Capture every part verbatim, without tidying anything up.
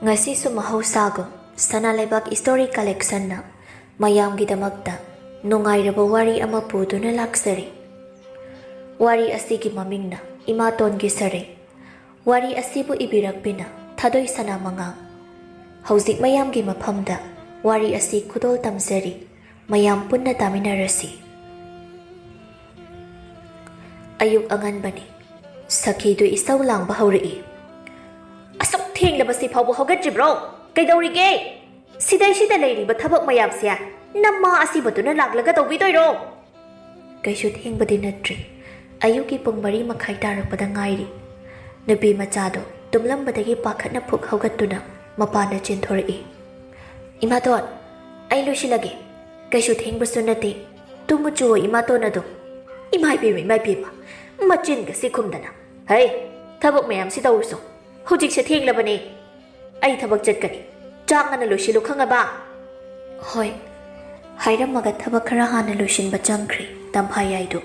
ꯉꯁꯤꯁꯨ ꯃꯍꯧꯁꯥꯒꯨꯝ ꯁꯅꯥ ꯂꯩꯕꯥꯛ ꯏꯁꯇꯣꯔꯤ ꯀꯂꯦꯛꯁꯟꯅ ꯃꯌꯥꯝꯒꯤꯗꯃꯛꯇ ꯅꯨꯡꯉꯥꯏꯔꯕ ꯋꯥꯔꯤ ꯑꯃ ꯄꯨꯗꯨꯅ ꯂꯥꯛꯆꯔꯤ꯫ ꯋꯥꯔꯤ ꯑꯁꯤꯒꯤ ꯃꯃꯤꯡꯅ ꯏꯃꯥꯇꯣꯟꯒꯤ ꯁꯔꯩ꯫ ꯋꯥꯔꯤ ꯑꯁꯤꯕꯨ ꯏꯕꯤꯔꯛꯄꯤꯅ ꯊꯥꯗꯣꯏ ꯁꯅꯥꯃꯉꯥ꯫ ꯍꯧꯖꯤꯛ ꯃꯌꯥꯝꯒꯤ ꯃꯐꯝꯗ ꯋꯥꯔꯤ ꯑꯁꯤ ꯈꯨꯗꯣꯜ ꯇꯝꯖꯔꯤ꯫ ꯃꯌꯥꯝ ꯄꯨꯟꯅ ꯇꯥꯃꯤꯟꯅꯔꯁꯤ꯫ ꯑꯌꯨꯛ ꯑꯉꯟꯕꯅꯤ꯫ ꯁꯈꯤꯗꯨ ꯏꯁꯧ ꯂꯥꯡꯕ ꯍꯧꯔꯛꯏ꯫ "ꯑꯁꯨꯛ ꯊꯦꯡꯂꯕꯁꯤ ꯐꯥꯎꯕ ꯍꯧꯒꯠꯇ꯭ꯔꯤꯕ꯭ꯔꯣ? ꯀꯩꯗꯧꯔꯤꯒꯦ? ꯁꯤꯗꯩꯁꯤꯗ ꯂꯩꯔꯤꯕ ꯊꯕꯛ ꯃꯌꯥꯝꯁꯦ ꯅꯃꯥ ꯑꯁꯤꯕꯗꯨꯅ ꯂꯥꯛꯂꯒ ꯇꯧꯕꯤꯗꯣꯏꯔꯣ?" ꯀꯩꯁꯨ ꯊꯦꯡꯕꯗꯤ ꯅꯠꯇ꯭ꯔꯤ꯫ ꯑꯌꯨꯛꯀꯤ ꯄꯨꯡ ꯃꯔꯤ ꯃꯈꯥꯏ ꯇꯥꯔꯛꯄꯗ ꯉꯥꯏꯔꯤ꯫ ꯅꯨꯄꯤ ꯃꯆꯥꯗꯣ ꯇꯨꯝꯂꯝꯕꯗꯒꯤ ꯄꯥꯈꯠꯅ ꯐꯨꯛ ꯍꯧꯒꯠꯇꯨꯅ ꯃꯄꯥꯟꯗ ꯆꯦꯟꯊꯣꯔꯛꯏ꯫ "ꯏꯃꯥꯇꯣꯟ, ꯑꯩ ꯂꯣꯏꯁꯤꯜꯂꯒꯦ꯫ ꯀꯩꯁꯨ ꯊꯦꯡꯕꯁꯨ ꯅꯠꯇꯦ꯫ ꯇꯨꯝꯃꯨ ꯆꯨꯑꯣ ꯏꯃꯥꯇꯣꯟ ꯑꯗꯨꯝ꯫" "ꯏꯃꯥ ꯏꯕꯦꯝꯃ, ꯏꯃꯥ ꯏꯕꯦꯝꯃ, ꯃꯆꯤꯟꯒꯁꯤ ꯈꯨꯝꯗꯅ꯫ ꯍꯩ, ꯊꯕꯛ ꯃꯌꯥꯝꯁꯤ ꯇꯧꯔꯨꯁꯣ꯫ ꯍꯧꯖꯤꯛꯁꯦ ꯊꯦꯡꯂꯕꯅꯦ꯫ ꯑꯩ ꯊꯕꯛ ꯆꯠꯀꯅꯤ꯫ ꯆꯥꯛ ꯉꯟꯅ ꯂꯣꯏꯁꯤꯜꯂꯨ, ꯈꯪꯉꯕ?" "ꯍꯣꯏ꯫" ꯍꯥꯏꯔꯝꯃꯒ ꯊꯕꯛ ꯈꯔ ꯍꯥꯟꯅ ꯂꯣꯏꯁꯤꯟꯕ ꯆꯪꯈ꯭ꯔꯦ ꯇꯝꯐꯥꯌꯥꯏꯗꯨ꯫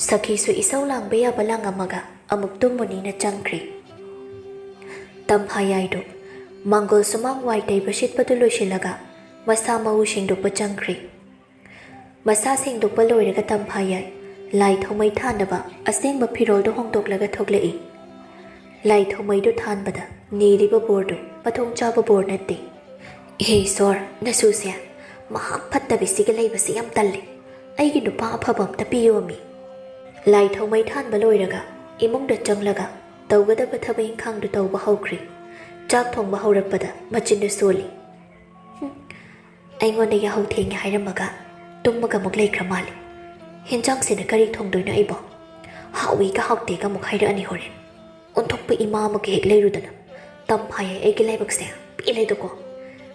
ꯁꯈꯤꯁꯨ ꯏꯁꯧ ꯂꯥꯡꯕ ꯌꯥꯕ ꯂꯥꯡꯉꯝꯃꯒ ꯑꯃꯨꯛ ꯇꯨꯝꯃꯨꯅꯤꯅ ꯆꯪꯈ꯭ꯔꯦ꯫ ꯇꯝꯐꯥꯌꯥꯏꯗꯨ ꯃꯪꯒꯣꯜ ꯁꯨꯃꯥꯡ ꯋꯥꯏ ꯇꯩꯕ ꯁꯤꯠꯄꯗꯨ ꯂꯣꯏꯁꯤꯜꯂꯒ ꯃꯁꯥ ꯃꯎ ꯁꯦꯡꯗꯣꯛꯄ ꯆꯪꯈ꯭ꯔꯦ꯫ ꯃꯁꯥ ꯁꯦꯡꯗꯣꯛꯄ ꯂꯣꯏꯔꯒ ꯇꯝꯐꯥꯌꯥꯏ ꯂꯥꯏ ꯊꯥꯎꯃꯩ ꯊꯥꯅꯕ ꯑꯁꯦꯡꯕ ꯐꯤꯔꯣꯜꯗꯨ ꯍꯣꯡꯗꯣꯛꯂꯒ ꯊꯣꯛꯂꯛꯏ꯫ ꯂꯥꯏ ꯊꯥꯎꯃꯩꯗꯨ ꯊꯥꯟꯕꯗ ꯅꯤꯔꯤꯕ ꯕꯣꯔꯗꯨ ꯃꯊꯣꯡ ꯆꯥꯕ ꯕꯣꯔ ꯅꯠꯇꯦ꯫ "ꯏꯍꯦ ꯏꯁꯣꯔ, ꯅꯁꯨꯁꯦ ꯃꯍꯥꯛ ꯐꯠꯇꯕꯤꯁꯤꯒ ꯂꯩꯕꯁꯤ ꯌꯥꯝ ꯇꯜꯂꯤ꯫ ꯑꯩꯒꯤ ꯅꯨꯄꯥ ꯑꯐꯕ ꯑꯝꯇ ꯄꯤꯌꯣꯃꯤ꯫" ꯂꯥꯏ ꯊꯥꯎꯃꯩ ꯊꯥꯟꯕ ꯂꯣꯏꯔꯒ ꯏꯃꯨꯡꯗ ꯆꯪꯂꯒ ꯇꯧꯒꯗꯕ ꯊꯕꯛ ꯏꯪꯈꯥꯡꯗꯨ ꯇꯧꯕ ꯍꯧꯈ꯭ꯔꯦ꯫ ꯆꯥꯛ ꯊꯣꯡꯕ ꯍꯧꯔꯛꯄꯗ ꯃꯆꯤꯟꯗꯨ ꯁꯣꯜꯂꯤ꯫ "ꯍꯨꯝ, ꯑꯩꯉꯣꯟꯗ ꯌꯥꯍꯧ ꯊꯦꯡꯉꯦ ꯍꯥꯏꯔꯝꯃꯒ ꯇꯨꯝꯃꯒ ꯑꯃꯨꯛ ꯂꯩꯈ꯭ꯔ ꯃꯥꯜꯂꯦ꯫ ꯍꯦꯟꯖꯥꯡꯁꯤꯅ ꯀꯔꯤ ꯊꯣꯡꯗꯣꯏꯅꯣ ꯑꯩꯕꯣ? ꯍꯥꯎꯏꯒ ꯍꯥꯎꯇꯦꯒ ꯑꯃꯨꯛ ꯍꯥꯏꯔꯛꯑꯅꯤ ꯍꯣꯔꯦꯟ꯫ ꯑꯣꯟꯊꯣꯛꯄ ꯏꯃꯥ ꯑꯃꯒ ꯍꯦꯛ ꯂꯩꯔꯨꯗꯅ꯫ ꯇꯝꯐꯥꯌꯥꯏ ꯑꯩꯒꯤ ꯂꯥꯏꯕꯛꯁꯦ꯫ ꯄꯦꯜꯂꯦꯗꯀꯣ꯫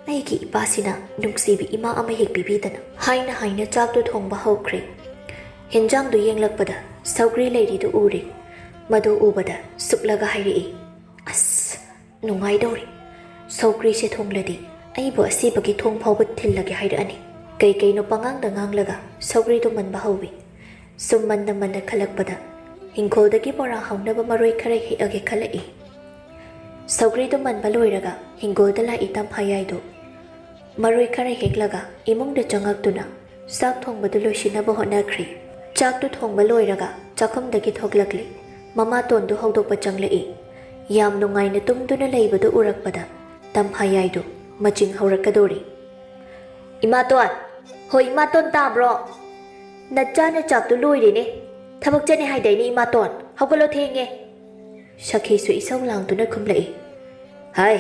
ꯑꯩꯒꯤ ꯏꯄꯥꯁꯤꯅ ꯅꯨꯡꯁꯤꯕꯤ ꯏꯃꯥ ꯑꯃ ꯍꯦꯛ ꯄꯤꯕꯤꯗꯅ꯫" ꯍꯥꯏꯅ ꯍꯥꯏꯅ ꯆꯥꯛꯇꯨ ꯊꯣꯡꯕ ꯍꯧꯈ꯭ꯔꯦ꯫ ꯍꯦꯟꯖꯥꯡꯗꯨ ꯌꯦꯡꯂꯛꯄꯗ ꯁꯧꯒ꯭ꯔꯤ ꯂꯩꯔꯤꯗꯨ ꯎꯔꯦ꯫ ꯃꯗꯨ ꯎꯕꯗ ꯁꯨꯛꯂꯒ ꯍꯥꯏꯔꯛꯏ, "ꯑꯁ, ꯅꯨꯡꯉꯥꯏꯗꯧꯔꯤ꯫ ꯁꯧꯒ꯭ꯔꯤꯁꯦ ꯊꯣꯡꯂꯗꯤ ꯑꯩꯕꯨ ꯑꯁꯤꯕꯒꯤ ꯊꯣꯡ ꯐꯥꯎꯕ ꯊꯤꯜꯂꯒꯦ ꯍꯥꯏꯔꯛꯑꯅꯤ꯫" ꯀꯩꯀꯩꯅꯣ ꯄꯉꯥꯡꯗ ꯉꯥꯡꯂꯒ ꯁꯧꯒ꯭ꯔꯤꯗꯨ ꯃꯟꯕ ꯍꯧꯏ꯫ ꯁꯨꯝ ꯃꯟꯅ ꯃꯟꯅ ꯈꯜꯂꯛꯄꯗ ꯍꯤꯡꯈꯣꯜꯗꯒꯤ ꯕꯣꯔꯥ ꯍꯧꯅꯕ ꯃꯔꯣꯏ ꯈꯔ ꯍꯦꯛꯑꯒꯦ ꯈꯜꯂꯛꯏ꯫ ꯁꯧꯒ꯭ꯔꯤꯗꯨ ꯃꯟꯕ ꯂꯣꯏꯔꯒ ꯍꯤꯡꯒꯣꯜꯗ ꯂꯥꯛꯏ ꯇꯝꯐꯥꯌꯥꯏꯗꯨ꯫ ꯃꯔꯣꯏ ꯈꯔ ꯍꯦꯛꯂꯒ ꯏꯃꯨꯡꯗ ꯆꯪꯉꯛꯇꯨꯅ ꯆꯥꯛ ꯊꯣꯡꯕꯗꯨ ꯂꯣꯏꯁꯤꯟꯅꯕ ꯍꯣꯠꯅꯈ꯭ꯔꯤ꯫ ꯆꯥꯛꯇꯨ ꯊꯣꯡꯕ ꯂꯣꯏꯔꯒ ꯆꯥꯛꯈꯨꯝꯗꯒꯤ ꯊꯣꯛꯂꯛꯂꯤ꯫ ꯃꯃꯥꯇꯣꯟꯗꯨ ꯍꯧꯗꯣꯛꯄ ꯆꯪꯂꯛꯏ꯫ ꯌꯥꯝ ꯅꯨꯡꯉꯥꯏꯅ ꯇꯨꯝꯗꯨꯅ ꯂꯩꯕꯗꯨ ꯎꯔꯛꯄꯗ ꯇꯝꯐꯥꯌꯥꯏꯗꯨ ꯃꯆꯤꯡ ꯍꯧꯔꯛꯀꯗꯧꯔꯤ꯫ "ꯏꯃꯥꯇꯣꯟ! ꯍꯣꯏ, ꯏꯃꯥꯇꯣꯟ ꯇꯥꯕ꯭ꯔꯣ? ꯅꯆꯥꯅ ꯆꯥꯛꯇꯨ ꯂꯣꯏꯔꯦꯅꯦ꯫ ꯊꯕꯛ ꯆꯠꯅꯤ ꯍꯥꯏꯗꯥꯏꯅꯦ ꯏꯃꯥꯇꯣꯟ? ꯍꯧꯒꯠꯂꯣ, ꯊꯦꯡꯉꯦ!" ꯁꯈꯤꯁꯨ ꯏꯁꯧ ꯂꯥꯡꯗꯨꯅ ꯈꯨꯝꯂꯛꯏ꯫ "ꯍꯥꯏ,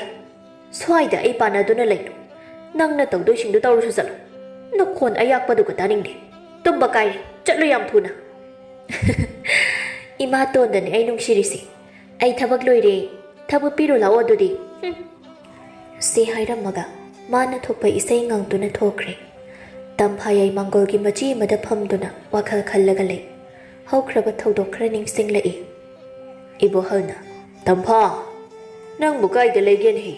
ꯁ꯭ꯋꯥꯏꯗ ꯑꯩ ꯄꯥꯟꯅꯗꯨꯅ ꯂꯩꯅꯨ꯫ ꯅꯪꯅ ꯇꯧꯗꯣꯏꯁꯤꯡꯗꯨ ꯇꯧꯔꯨꯁꯨ ꯆꯠꯂꯨ꯫ ꯅꯈꯣꯟ ꯑꯌꯥꯛꯄꯗꯨꯒ ꯇꯥꯅꯤꯡꯗꯦ꯫ ꯇꯨꯝꯕ ꯀꯥꯏꯔꯦ꯫ ꯆꯠꯂꯨ ꯌꯥꯝ ꯊꯨꯅ!" "ꯏꯃꯥꯇꯣꯟꯗꯅꯦ ꯑꯩ ꯅꯨꯡꯁꯤꯔꯤꯁꯦ꯫ ꯑꯩ ꯊꯕꯛ ꯂꯣꯏꯔꯦ꯫ ꯊꯕꯛ ꯄꯤꯔꯨ ꯂꯥꯛꯑꯣ ꯑꯗꯨꯗꯤ꯫" ꯍꯨꯝ꯫ ꯁꯤ ꯍꯥꯏꯔꯝꯃꯒ ꯃꯥꯅ ꯊꯣꯛꯄ ꯏꯁꯩ ꯉꯪꯗꯨꯅ ꯊꯣꯛꯈ꯭ꯔꯦ꯫ ꯇꯝꯐꯥꯌꯥꯏ ꯃꯥꯡꯒꯣꯜꯒꯤ ꯃꯆꯤ ꯑꯃꯗ ꯐꯝꯗꯨꯅ ꯋꯥꯈꯜ ꯈꯜꯂꯒ ꯂꯩ꯫ ꯍꯧꯈ꯭ꯔꯕ ꯊꯧꯗꯣꯛ ꯈꯔ ꯅꯤꯡꯁꯤꯡꯂꯛꯏ꯫ ꯏꯕꯣꯍꯜꯅ, "ꯇꯝꯐꯥ, ꯅꯪꯕꯨ ꯀꯥꯏꯗ ꯂꯩꯒꯦꯅꯦꯍꯦ?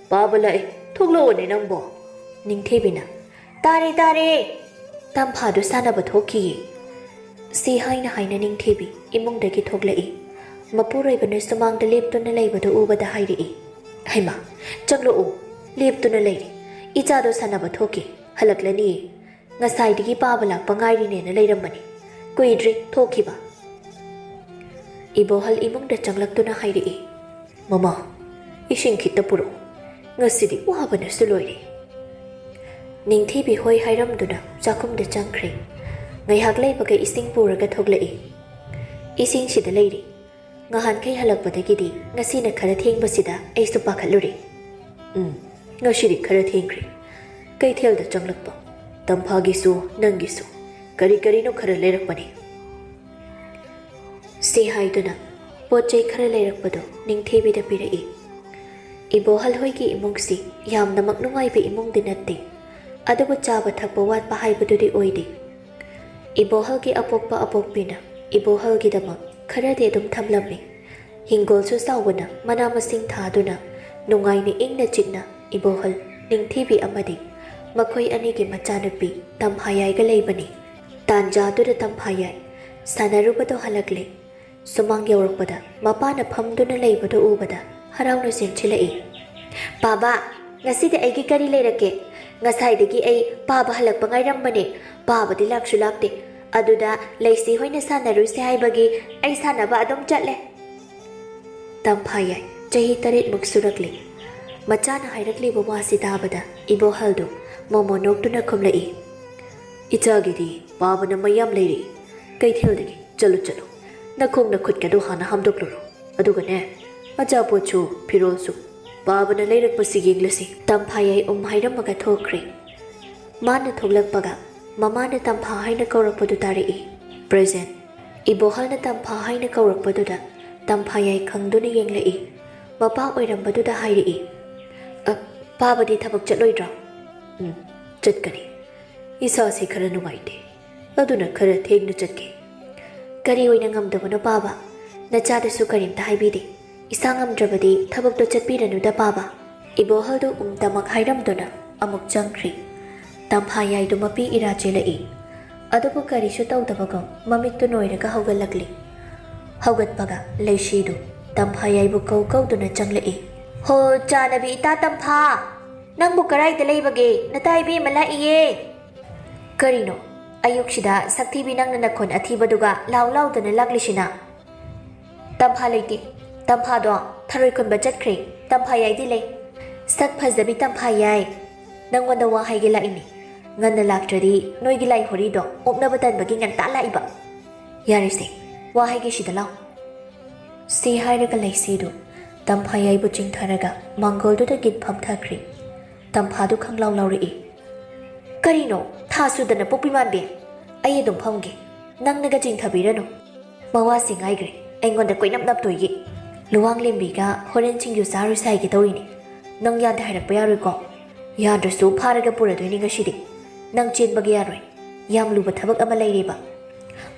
ꯄꯥꯕ ꯂꯥꯛꯑꯦ, ꯊꯣꯛꯂꯛꯑꯣꯅꯦ ꯅꯪꯕꯣ꯫" ꯅꯤꯡꯊꯤꯕꯤꯅ, "ꯇꯥꯔꯦ, ꯇꯥꯔꯦ! ꯇꯝꯐꯥꯗꯨ ꯁꯥꯟꯅꯕ ꯊꯣꯛꯈꯤꯌꯦ꯫" ꯁꯤ ꯍꯥꯏꯅ ꯍꯥꯏꯅ ꯅꯤꯡꯊꯤꯕꯤ ꯏꯃꯨꯡꯗꯒꯤ ꯊꯣꯛꯂꯛꯏ꯫ ꯃꯄꯨꯔꯣꯏꯕꯅ ꯁꯨꯃꯥꯡꯗ ꯂꯦꯞꯇꯨꯅ ꯂꯩꯕꯗꯨ ꯎꯕꯗ ꯍꯥꯏꯔꯛꯏ, "ꯍꯩꯃꯥ, ꯆꯪꯂꯛꯎ, ꯂꯦꯞꯇꯨꯅ ꯂꯩꯔꯦ꯫ ꯏꯆꯥꯗꯣ ꯁꯥꯟꯅꯕ ꯊꯣꯛꯈꯤ, ꯍꯜꯂꯛꯂꯅꯤꯌꯦ꯫ ꯉꯁꯥꯏꯗꯒꯤ ꯄꯥꯕ ꯂꯥꯛꯄ ꯉꯥꯏꯔꯤꯅꯦꯅ ꯂꯩꯔꯝꯕꯅꯤ꯫ ꯀꯨꯏꯗ꯭ꯔꯤ ꯊꯣꯛꯈꯤꯕ꯫" ꯏꯕꯣꯍꯜ ꯏꯃꯨꯡꯗ ꯆꯪꯂꯛꯇꯨꯅ ꯍꯥꯏꯔꯛꯏ, "ꯃꯃꯥ, ꯏꯁꯤꯡ ꯈꯤꯇ ꯄꯨꯔꯛꯎ꯫ ꯉꯁꯤꯗꯤ ꯋꯥꯕꯅꯁꯨ ꯂꯣꯏꯔꯦ꯫" ꯅꯤꯡꯊꯤꯕꯤ ꯍꯣꯏ ꯍꯥꯏꯔꯝꯗꯨꯅ ꯆꯥꯛꯈꯨꯝꯗ ꯆꯪꯈ꯭ꯔꯦ꯫ ꯉꯥꯏꯍꯥꯛ ꯂꯩꯕꯒ ꯏꯁꯤꯡ ꯄꯨꯔꯒ ꯊꯣꯛꯂꯛꯏ꯫ "ꯏꯁꯤꯡꯁꯤꯗ ꯂꯩꯔꯤ꯫ ꯉꯍꯥꯟꯈꯩ ꯍꯜꯂꯛꯄꯗꯒꯤꯗꯤ ꯉꯁꯤꯅ ꯈꯔ ꯊꯦꯡꯕꯁꯤꯗ ꯑꯩꯁꯨ ꯄꯥꯈꯠꯂꯨꯔꯦ꯫" "ꯎꯝ, ꯉꯁꯤꯗꯤ ꯈꯔ ꯊꯦꯡꯈ꯭ꯔꯦ꯫ ꯀꯩꯊꯦꯜꯗ ꯆꯪꯂꯛꯄ, ꯇꯝꯐꯥꯒꯤꯁꯨ ꯅꯪꯒꯤꯁꯨ ꯀꯔꯤ ꯀꯔꯤꯅꯣ ꯈꯔ ꯂꯩꯔꯛꯄꯅꯦ꯫" ꯁꯤ ꯍꯥꯏꯗꯨꯅ ꯄꯣꯠ ꯆꯩ ꯈꯔ ꯂꯩꯔꯛꯄꯗꯨ ꯅꯤꯡꯊꯤꯕꯤꯗ ꯄꯤꯔꯛꯏ꯫ ꯏꯕꯣꯍꯜ ꯍꯣꯏꯒꯤ ꯏꯃꯨꯡꯁꯤ ꯌꯥꯝꯅꯃꯛ ꯅꯨꯡꯉꯥꯏꯕ ꯏꯃꯨꯡꯗꯤ ꯅꯠꯇꯦ, ꯑꯗꯨꯕꯨ ꯆꯥꯕ ꯊꯛꯄ ꯋꯥꯠꯄ ꯍꯥꯏꯕꯗꯨꯗꯤ ꯑꯣꯏꯗꯦ꯫ ꯏꯕꯣꯍꯜꯒꯤ ꯑꯄꯣꯛꯄ ꯑꯄꯣꯛꯄꯤꯅ ꯏꯕꯣꯍꯜꯒꯤꯗꯃꯛ ꯈꯔꯗꯤ ꯑꯗꯨꯝ ꯊꯝꯂꯝꯃꯤ꯫ ꯍꯤꯡꯒꯣꯜꯁꯨ ꯆꯥꯎꯕꯅ ꯃꯅꯥ ꯃꯁꯤꯡ ꯊꯥꯗꯨꯅ ꯅꯨꯡꯉꯥꯏꯅ ꯏꯪꯅ ꯆꯤꯛꯅ ꯏꯕꯣꯍꯜ, ꯅꯤꯡꯊꯤꯕꯤ ꯑꯃꯗꯤ ꯃꯈꯣꯏ ꯑꯅꯤꯒꯤ ꯃꯆꯥꯅꯨꯄꯤ ꯇꯝꯐꯥꯌꯥꯏꯒ ꯂꯩꯕꯅꯤ꯫ ꯇꯥꯟꯖꯥꯗꯨꯗ ꯇꯝꯐꯥꯌꯥꯏ ꯁꯥꯟꯅꯔꯨꯕꯗꯣ ꯍꯜꯂꯛꯂꯦ꯫ ꯁꯨꯃꯥꯡ ꯌꯧꯔꯛꯄꯗ ꯃꯄꯥꯅ ꯐꯝꯗꯨꯅ ꯂꯩꯕꯗꯨ ꯎꯕꯗ ꯍꯔꯥꯎꯅ ꯆꯦꯟꯁꯤꯜꯂꯛꯏ꯫ "ꯄꯥꯕ, ꯉꯁꯤꯗꯤ ꯑꯩꯒꯤ ꯀꯔꯤ ꯂꯩꯔꯛꯀꯦ? ꯉꯁꯥꯏꯗꯒꯤ ꯑꯩ ꯄꯥꯕ ꯍꯜꯂꯛꯄ ꯉꯥꯏꯔꯝꯕꯅꯦ꯫ ꯄꯥꯕꯗꯤ ꯂꯥꯛꯁꯨ ꯂꯥꯛꯇꯦ꯫ ꯑꯗꯨꯗ ꯂꯩꯁꯤ ꯍꯣꯏꯅ ꯁꯥꯟꯅꯔꯨꯁꯦ ꯍꯥꯏꯕꯒꯤ ꯑꯩ ꯁꯥꯟꯅꯕ ꯑꯗꯨꯝ ꯆꯠꯂꯦ꯫" ꯇꯝꯐꯥꯌꯥꯏ, ꯆꯍꯤ ꯇꯔꯦꯠꯃꯨꯛ ꯁꯨꯔꯛꯂꯤ꯫ ꯃꯆꯥꯅ ꯍꯥꯏꯔꯛꯂꯤꯕ ꯋꯥꯁꯤ ꯇꯥꯕꯗ ꯏꯕꯣꯍꯜꯗꯨ ꯃꯣꯃꯣ ꯅꯣꯛꯇꯨꯅ ꯈꯨꯝꯂꯛꯏ꯫ "ꯏꯆꯥꯒꯤꯗꯤ ꯄꯥꯕꯅ ꯃꯌꯥꯝ ꯂꯩꯔꯛꯏ꯫ ꯀꯩꯊꯦꯜꯗꯒꯤ ꯆꯠꯂꯨ ꯆꯠꯂꯨ, ꯅꯈꯣꯡ ꯅꯈꯨꯠꯀꯗꯨ ꯍꯥꯟꯅ ꯍꯥꯝꯗꯣꯛꯂꯨꯔꯣ꯫ ꯑꯗꯨꯒꯅꯦ, ꯑꯆꯥꯄꯣꯠꯁꯨ ꯐꯤꯔꯣꯜꯁꯨ ꯄꯥꯕꯅ ꯂꯩꯔꯛꯄꯁꯤ ꯌꯦꯡꯂꯁꯤ꯫" ꯇꯝꯐꯥꯌꯥꯏ ꯎꯝ ꯍꯥꯏꯔꯝꯃꯒ ꯊꯣꯛꯈ꯭ꯔꯦ꯫ ꯃꯥꯅ ꯊꯣꯛꯂꯛꯄꯒ ꯃꯃꯥꯅ ꯇꯝꯐꯥ ꯍꯥꯏꯅ ꯀꯧꯔꯛꯄꯗꯨ ꯇꯥꯔꯛꯏ꯫ "ꯄ꯭ꯔꯖꯦꯟ꯫" ꯏꯕꯣꯍꯜꯅ ꯇꯝꯐꯥ ꯍꯥꯏꯅ ꯀꯧꯔꯛꯄꯗꯨꯗ ꯇꯝꯐꯥꯌꯥꯏ ꯈꯪꯗꯨꯅ ꯌꯦꯡꯂꯛꯏ꯫ ꯃꯄꯥ ꯑꯣꯏꯔꯝꯕꯗꯨꯗ ꯍꯥꯏꯔꯛꯏ, "ꯑ, ꯄꯥꯕꯗꯤ ꯊꯕꯛ ꯆꯠꯂꯣꯏꯗ꯭ꯔꯣ?" "ꯎꯝ, ꯆꯠꯀꯅꯤ꯫ ꯏꯁꯥꯁꯤ ꯈꯔ ꯅꯨꯡꯉꯥꯏꯇꯦ꯫ ꯑꯗꯨꯅ ꯈꯔ ꯊꯦꯡꯅ ꯆꯠꯀꯦ꯫" "ꯀꯔꯤ ꯑꯣꯏꯅ ꯉꯝꯗꯕꯅꯣ ꯄꯥꯕ? ꯅꯆꯥꯗꯁꯨ ꯀꯔꯤꯝꯇ ꯍꯥꯏꯕꯤꯗꯦ꯫ ꯏꯁꯥ ꯉꯝꯗ꯭ꯔꯕꯗꯤ ꯊꯕꯛꯇꯣ ꯆꯠꯄꯤꯔꯅꯨꯗ ꯄꯥꯕ꯫" ꯏꯕꯣꯍꯜꯗꯨ ꯎꯝꯇꯃꯛ ꯍꯥꯏꯔꯝꯗꯨꯅ ꯑꯃꯨꯛ ꯆꯪꯈ꯭ꯔꯤ꯫ ꯇꯝꯐꯥꯌꯥꯏꯗꯨ ꯃꯄꯤ ꯏꯔꯥ ꯆꯦꯜꯂꯛꯏ꯫ ꯑꯗꯨꯕꯨ ꯀꯔꯤꯁꯨ ꯇꯧꯗꯕꯒꯨꯝ ꯃꯃꯤꯠꯇꯨ ꯅꯣꯏꯔꯒ ꯍꯧꯒꯠꯂꯛꯂꯤ꯫ ꯍꯧꯒꯠꯄꯒ ꯂꯩꯁꯤꯗꯨ ꯇꯝꯐꯥꯌꯥꯏꯕꯨ ꯀꯧ ꯀꯧꯗꯨꯅ ꯆꯪꯂꯛꯏ꯫ "ꯍꯣ, ꯆꯥꯅꯕꯤ ꯏꯇꯥ ꯇꯝꯐꯥ! ꯅꯪꯕꯨ ꯀꯔꯥꯏꯗ ꯂꯩꯕꯒꯦ? ꯅꯇꯥ ꯏꯕꯦꯝꯃ ꯂꯥꯛꯏꯌꯦ!" "ꯀꯔꯤꯅꯣ? ꯑꯌꯨꯛꯁꯤꯗ ꯁꯛꯊꯤꯕꯤ ꯅꯪꯅ ꯅꯈꯣꯟ ꯑꯊꯤꯕꯗꯨꯒ ꯂꯥꯎ ꯂꯥꯎꯗꯅ ꯂꯥꯛꯂꯤꯁꯤꯅ?" "ꯇꯝꯐꯥ ꯂꯩꯇꯦ꯫ ꯇꯝꯐꯥꯗꯣ ꯊꯔꯣꯏ ꯈꯨꯟꯕ ꯆꯠꯈ꯭ꯔꯦ꯫ ꯇꯝꯐꯥꯌꯥꯏꯗꯤ ꯂꯩ꯫" "ꯁꯛ ꯐꯖꯕꯤ ꯇꯝꯐꯥꯌꯥꯏ, ꯅꯪꯉꯣꯟꯗ ꯋꯥ ꯍꯥꯏꯒꯦ ꯂꯥꯛꯏꯅꯤ꯫ ꯉꯟꯅ ꯂꯥꯛꯇ꯭ꯔꯗꯤ ꯅꯣꯏꯒꯤ ꯂꯥꯏ ꯍꯣꯔꯤꯗꯣ ꯑꯣꯛꯅꯕ ꯇꯟꯕꯒꯤ ꯉꯟꯇꯥ ꯂꯥꯛꯏꯕ꯫" "ꯌꯥꯔꯦꯁꯦ, ꯋꯥ ꯍꯥꯏꯒꯦ ꯁꯤꯗ ꯂꯥꯎ꯫" ꯁꯤ ꯍꯥꯏꯔꯒ ꯂꯩꯁꯤꯗꯨ ꯇꯝꯐꯥꯌꯥꯏꯕꯨ ꯆꯤꯡꯊꯔꯒ ꯃꯥꯡꯒꯣꯜꯗꯨꯗ ꯒꯤꯠ ꯐꯝꯊꯈ꯭ꯔꯦ꯫ ꯇꯝꯐꯥꯗꯨ ꯈꯪꯂꯥꯎ ꯂꯥꯎꯔꯛꯏ꯫ "ꯀꯔꯤꯅꯣ? ꯊꯥ ꯁꯨꯗꯅ ꯄꯣꯛꯄꯤ ꯃꯥꯟꯕꯤ? ꯑꯩ ꯑꯗꯨꯝ ꯐꯝꯒꯦ꯫ ꯅꯪꯅꯒ ꯆꯤꯡꯊꯕꯤꯔꯅꯨ꯫" ꯃꯋꯥꯁꯤ ꯉꯥꯏꯈ꯭ꯔꯦ꯫ ꯑꯩꯉꯣꯟꯗ ꯀꯣꯏꯅꯞ ꯅꯞꯇꯣꯏꯒꯤ꯫ ꯂꯨꯋꯥꯡꯂꯦꯝꯕꯤꯒ ꯍꯣꯔꯦꯟ ꯁꯤꯡꯖꯨ ꯆꯥꯔꯨꯁꯦ ꯍꯥꯏꯒꯦ ꯇꯧꯔꯤꯅꯤ꯫ ꯅꯪ ꯌꯥꯗꯦ ꯍꯥꯏꯔꯛꯄ ꯌꯥꯔꯣꯏꯀꯣ? ꯌꯥꯗ꯭ꯔꯁꯨ ꯐꯥꯔꯒ ꯄꯨꯔꯗꯣꯏꯅꯤ ꯉꯁꯤꯗꯤ꯫ ꯅꯪ ꯆꯦꯟꯕꯒ ꯌꯥꯔꯣꯏ꯫ ꯌꯥꯝ ꯂꯨꯕ ꯊꯕꯛ ꯑꯃ ꯂꯩꯔꯦꯕ꯫